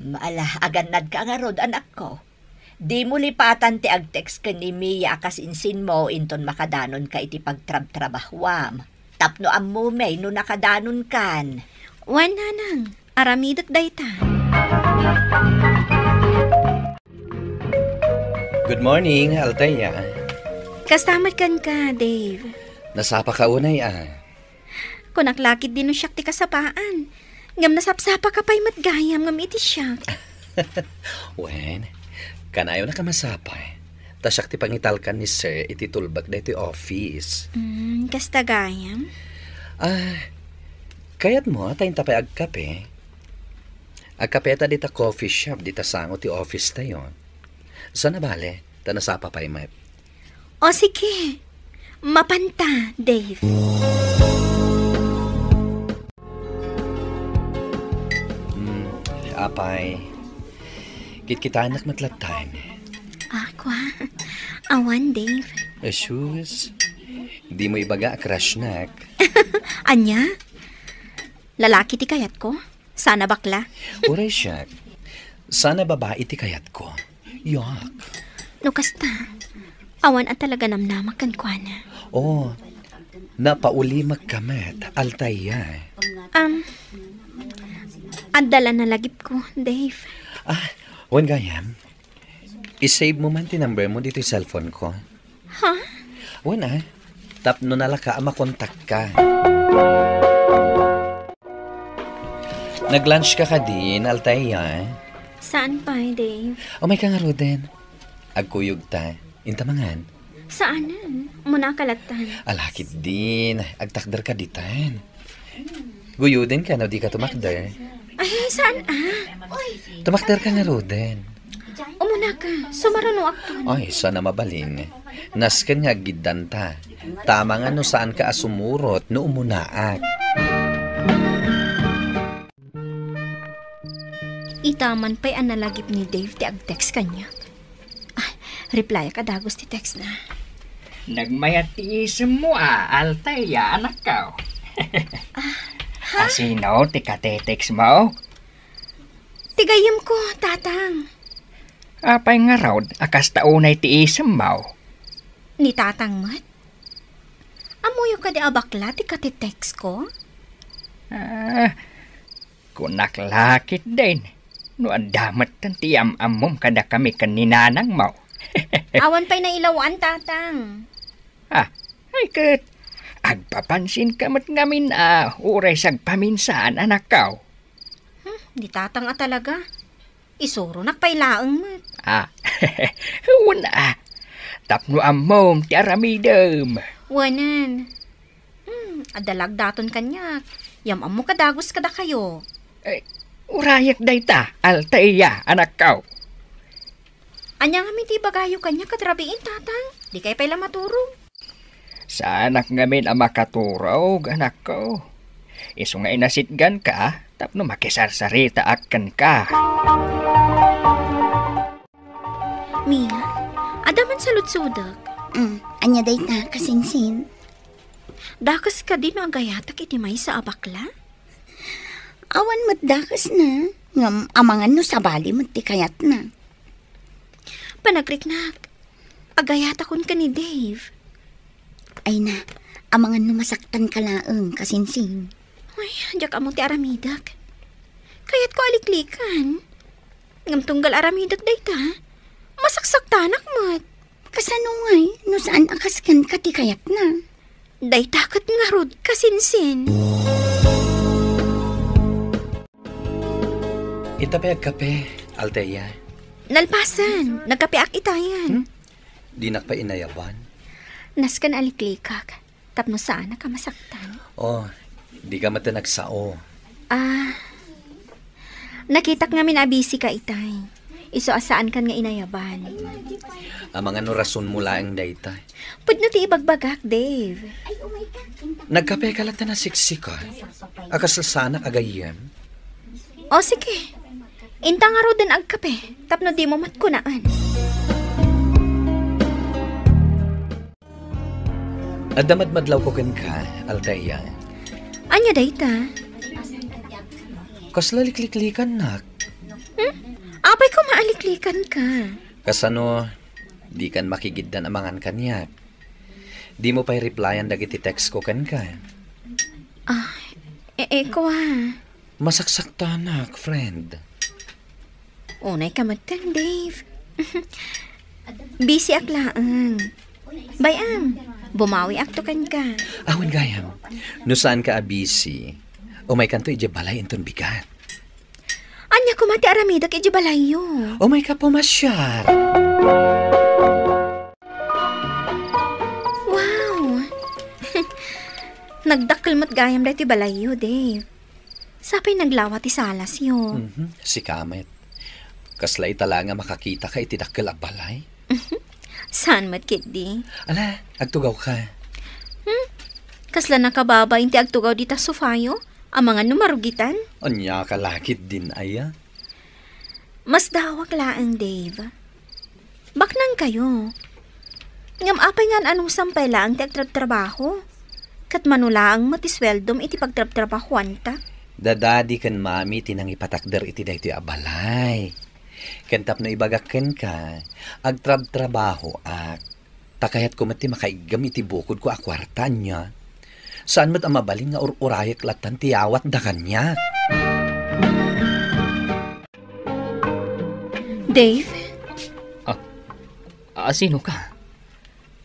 Mm, ala, agannadka ngarud, anakko. Dimo lipatan ti ag-text ken ni Mia a kasinsinmo inton makadanonka iti pagtrabtrabahoam. Tapno ammomi no nakadanonkan. Wen, Nanang, aramidek dayta. Good morning, Althea. Kasta met kenka, Dave. Nasapaka unay, ah. Kunak la ketdi no siak ti kasapaan. Ngem nasapsapaka pay met gayam ngem iti siak. Wen, kanayon a masapay. Ta siak ti pangitalkan ni Sir iti tulbek daytoy office. Mm, kasta gayam? Ah, kayatmo ta inta pay agkape? Agkapeta dita coffee shop, dita sango ti office tayo. Saan a bale, ta nasapa pay met. O sige, mapanta, Dave. Hmm, apay, kitkitaennak met latta. Akua, awan, Dave. Asus, dimo ibaga a crushnak. Ania? Lalaki ti kayatko? Saan a bakla? Uray siak. Saan a babai ti kayatko. Yak. No kasta, awan a talaga namnamak kenkuana. Oh, napaulimek ka met, Althea. Um, adda la nalagipko, Dave. Ah, wen gayam. I-save mo man ti number mo ditoy cellphone ko. Ha? Wen, ah. Tapno nalaka a makontakka. Nag-lunch ka kadin, Althea? Saan pay, Dave? Umay ka ngaruden. Agkuyog ta. Inta mangan. Saanen? Umuna ka lattan. Ala ketdin. Agtakder ka ditan. Guyuden ka no di ka tumakder. Ay, saan, ah? Tumakder ka ngaruden. Umuna ka. Sumarunoak ton. Ay, saan a mabalin. Nasken nga aggiddanta. Tama nga no saan ka a sumurot no umunaak. Ita man pay a nalagip ni Dave ti ag-text kaniak. Ah, replyak a dagus ti text na. Nagmayat ti isemmo a, Althea, anakko. Ah, ha? Asino ti katetext mo? Ti gayyemko, Tatang. Apay ngarud a kasta unay ti isemmo? Ni Tatang met? Ammoyo kadi a bakla ti katetext ko? Ah, kunak la ketdin, no adda metten ti am-ammom kadakami ken ni nanangmo. Awan pay nailawan, Tatang. Ah, ay ket, Agpapansinka met ngamin a uray sagpaminsaan, anakko. Hmm, ni tatang a talaga. Isuronak pay laeng met. Ah, wen a. Tapno ammom ti aramidem. Wenen. Hmm, adda lagdaton kaniak. Yam-ammo kadagus kadakayo. Eh, urayek dayta, Althea, anakko. Ania ngamin ti ibagayo kaniak ket rabiin, tatang? Dikay pay la maturog. Saanak ngamin a makaturog, anakko. Isu nga inasitganka tapno makisarsaritaak kenka. Mia, adda man saludsodek. Mm, ania dayta, kasinsin? Dakes kadi no agayatak iti maysa a bakla? Awan met dakesna, ngem amangan no sabali met ti kayatna. Panagriknak, agayatakon ken ni Dave. Ay na, amangan no masaktanka laeng, kasinsin. Ay, diak ammo ti aramidek. Kayatko a liklikan. Ngem tunggal aramidek dayta, masaksaktanak met. Kasano ngay no saan a kas kenka ti kayatna? Dayta ket ngarud, kasinsin. Ita pay agkape, Althea. Nalpasen, nagkapeak itayen. Hmm? Dinak pay inayaban. Nasken a liklikak, tapno saanak a masaktan. Oh, dika met nagsao. Ah, nakitak ngamin a busy ka itay. Isu a saankan nga inayaban. Amangan no rasonmo laeng dayta. Pudno ti ibagbagak, Dave. Nagkapeka latta a siksika. A kasla saanak a gayyem. O, sige. Inta ngaruden agkape, tapno dimo met kunaan. Adda madmadlawko kenka, Althea. Ania dayta? Kasla likliklikannak? Hmm? Apay koma a liklikanka? Kasano, dikan makigiddan amangan kaniak. Dimo pay replyan dagiti text ko kenka. Ah, e-, eko a. Masaksaktanak, friend. Unay ka metten, Dave. Busy ak laeng. Bay-am, bumawi ak to kenka. Awan gayam. No saan ka a busy, umay kanto idiay balay inton bigat. Ania koma ti aramidek idiay balayyo? Umay ka pumasiar. Wow! Nagdakkel met gayam daytoy balayyo, Dave. Sapay naglawa ti salasyo. Mhm, sika met. Kasla ita la nga makakitaka iti dakkel a balay. Saan met ketdi? Ala, agtugawka. Hmm? Kasla nakababain ti agtugaw dita sofayo? Amangan no marugitan? Ania ka lakit din, aya? Masdaawak laeng, Dave. Baknangkayo. Ngem apay nga an-anusam pay laeng ti agtrabtrabaho? Ket mano laeng met ti sueldom iti pagtrabtrabahoanta? Da Daddy ken Mami ti nangipatakder iti daytoy a balay. Ken tapno ibagak kenka, agtrabtrabahoak. Ta kayatko met ti makaiggem iti bukodko a kuarta, ania? Saan met a mabalin nga ur-urayek lattan ti yawatda kaniak. Dave? Ah, a sino ka?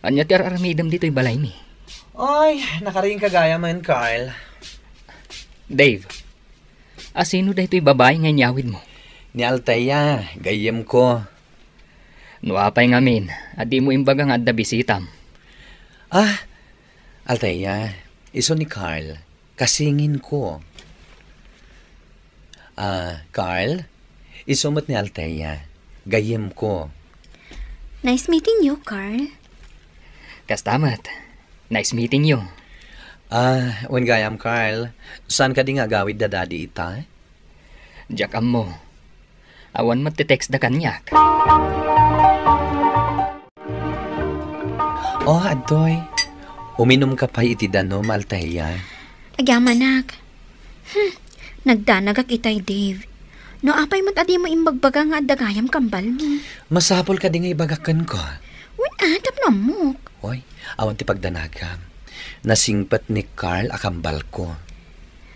Ania ti ar-aramidem ditoy balaymi? Ay, nakariingka gayam, Carl. Dave, a sino daytoy babai nga inyawidmo? Ni Althea, gayyemko. No apay ngamin a dimo imbaga nga adda bisitam? Ah, Althea, isu ni Carl. Kasinginko. Ah, Carl, isu met ni Althea. Gayyemko. Nice meeting you, Carl. Kasta met. Nice meeting you. Ah, wen gayam, Carl, saan kadi nga agawid da Daddy ita? Diak ammo. Awan met ti text da kaniak. Oh, adtoy. Uminumka pay iti danum, Althea. Agyamanak. Hmm, nagdanagak itay, Dave. No apay met a dimo imbagbaga nga adda gayam kambalmi? Masapul kadi nga ibagak kenka? Wen a, tapno ammok. Oy, awan ti pagdanagam. Nasingpet ni Carl a kambalko.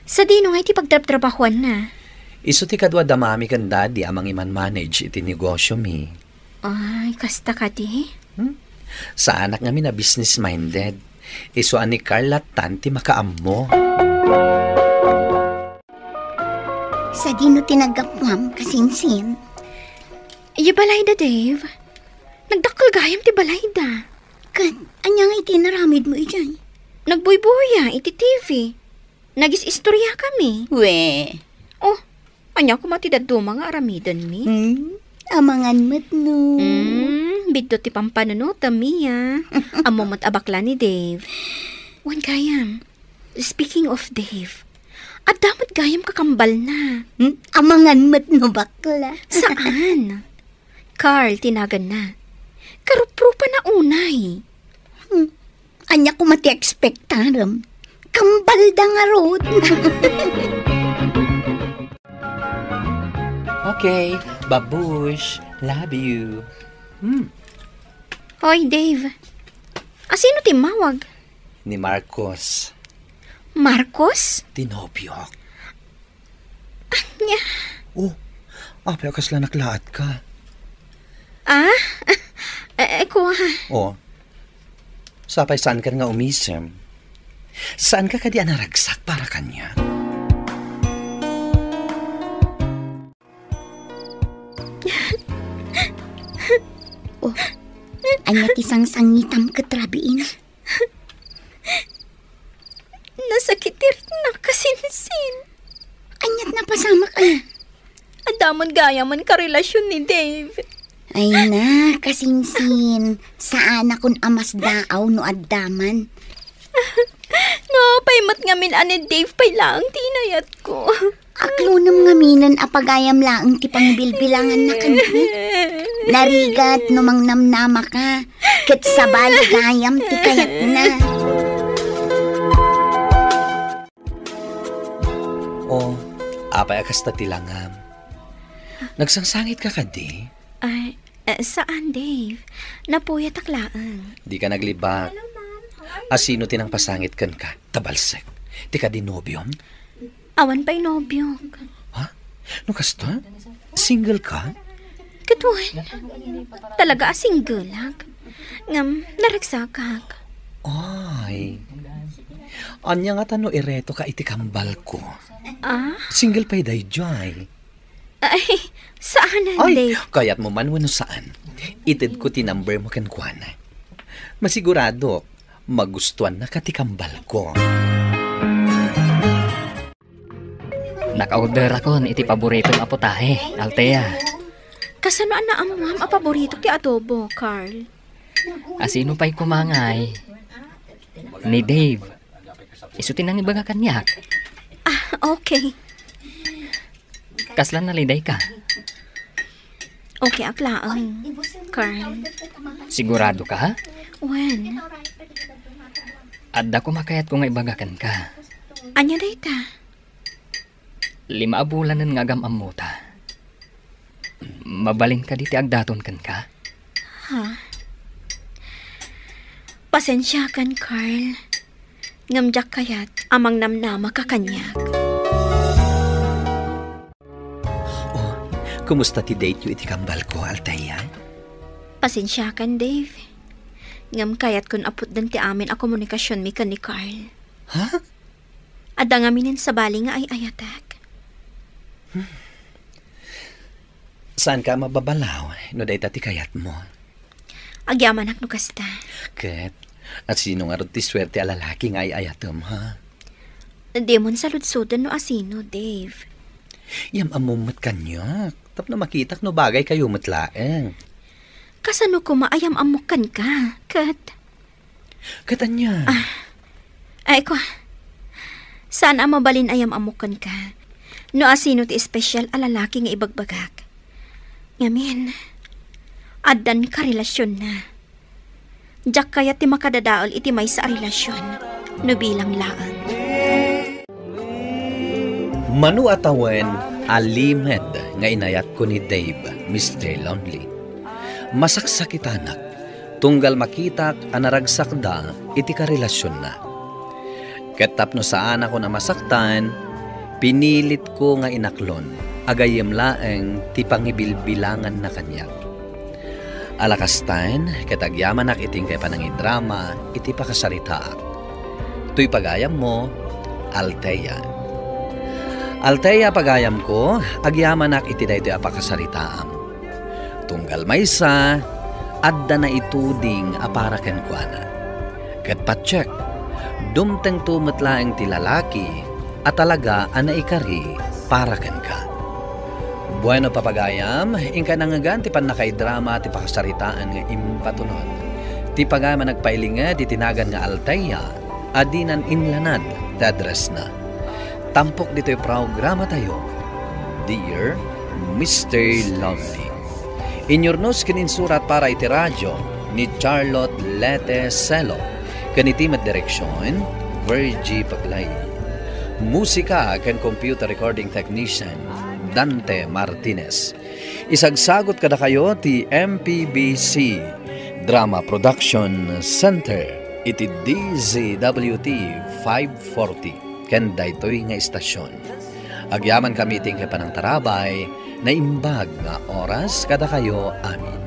Sadino ngay ti pagtrabtrabahoanna? Isu ti kadua da Mami ken Daddy a mangimanmanage iti negosyomi. Ay, kasta kadi? Hmm? Saanak ngamin a business-minded. Isu a ni Carl lattan ti makaammo. Sadino ti naggapuam, kasinsin? Iti balayda, Dave. Nagdakkel gayam ti balayda. Ket, ania nga iti naramidmo idiay? Nagbuybuya iti T V. Nagis-istoriakami. We. Oh, ania koma ti dadduma nga aramidenmi? Hmm? Amangan met no. Hmm, biddut ti pampanunotem, Mia. Ammom met a bakla ni Dave. Wen gayam, speaking of Dave, adda met gayam kakambalna. Hmm? Amangan met no bakla. Saan? Carl ti naganna. Karuprupanna unay. Hmm. Ania koma ti ekspektarem? Kambalda ngarud. Okay, babush, love you. Hmm. Hoy, Dave. Asino ti immawag? Ni Marcos. Marcos? Ti nobiok. Ania? Oh, apay a kasla naklaatka? Ah? Eh, eh, kua. Oh, sapay saankan nga umisem? Saanka kadi a naragsak para kaniak? Oh, ania ti sangsangitam ket rabiin? Nasakit ti riknak, kasinsin. Aniat napasamak, aya? Adda met gayam a karelasion ni Dave. Ay na, kasinsin. Saanakon a masdaaw no adda man. No, apay met ngamin a ni Dave pay laeng ti inayatko. Aklonem ngaminen a pagayam laeng ti pangibilbilanganna kenka. Narigat no mangnamnamaka, ket sabali gayam ti kayatna. Oh, apay a kasta ti langam? Nagsangsangit ka kadi? Ay, eh, saan, Dave. Napuyatak laeng. Di ka naglibak. Asino ti nangpasangit kenka? Tabalsek. Ti kadi nobiom? Awan pay nobiok. Ha? No kasta? Single ka? Ket wen, talaga a singleak. Ngem, naragsakak. Ay. Ania ngata no iretoka iti kambalko? Ah? Single pay daydiay. Ay, saanen, Dave. Kayatmo man wenno saan, itedko ti number mo kenkuana. Masiguradok, magustuannaka ti kambalko. Naka-orderakon iti paboritom a putahe, Althea. Kasano a naammoam a paboritok ti adobo, Carl? Asino pay koma ngay? Ni Dave. Isu ti nangibaga kaniak. Ah, okay. Kasla nalidayka? Okay ak laeng, Carl. Sigurado ka? Wen. Adda koma kayatko nga ibaga kenka. Ania dayta? Lima a bulanen nga agam-ammota. Mabalin kadi ti agdaton kenka? Ha? Pasensiakan, Carl. Ngem diak kayat a mangnamnamaka kaniak. Oh, kumusta ti date-yo iti kambalko, Althea? Pasensiakan, Dave. Ngem kayatkon a putden ti amin a komunikasionmi ken ni Carl. Ha? Adda ngaminen sabali nga ay-ayatek. Hmm. Saanka a mababalaw no dayta ti kayatmo? Agyamanak no kasta. Ket, asino ngarud ti suerte a lalaki nga ay-ayatem, ha? Dimon saludsoden no asino, Dave. Yam-ammom met kaniak, tapno makitak no bagaykayo met laeng. Kasano koma a yam-ammok kenka, ket Ket ania? Ah. Ay, ko. Saan a mabalin a yam-ammok kenka. No asino ti espesyal a lalaki nga ibagbagak. Ngamin, addan karelasionna. Diak kayat ti makadadael iti maysa a relasion no bilang laeng. Mano a tawen a limed nga inayatko ni Dave, Mister Lonely. Masaksakitanak, tunggal makitak a naragsakda iti karelasionna. Ket tapno saanakon a masaktan, pinilitko nga inaklon a gayyem laeng ti pangibilbilanganna kaniak. Alakasten, ket agyamanak iti inkay panangidrama iti pakasaritaak. Toy pagayammo, Althea. Althea, pagayamko, agyamanak iti daytoy a pakasaritaam. Tunggal maysa, adda naituding a para kenkuana. Ket patiek, dumtengto met laeng ti lalaki a talaga a naikari para kenka. Bueno, papagayam, inka nangngegan ti pannakaidrama ti pakasaritaan nga impatunod. Ti pagayam a nagpailinged iti nagan nga Althea a dinan inlanad ti addressna. Tampok ditoy programatayo, Dear Mister Lovely. Inyurnos ken insurat para iti radio ni Charlotte Lete Celo, ken iti met direksion, Virgie Paglay. Musika ken computer recording technician, Dante Martinez. Isagsagut kadakayo ti M P B C Drama Production Center iti D Z W T five forty ken daytoy nga istasyon. Agyamankami iti inkay panangtarabay, naimbag nga oras kadakayo amin.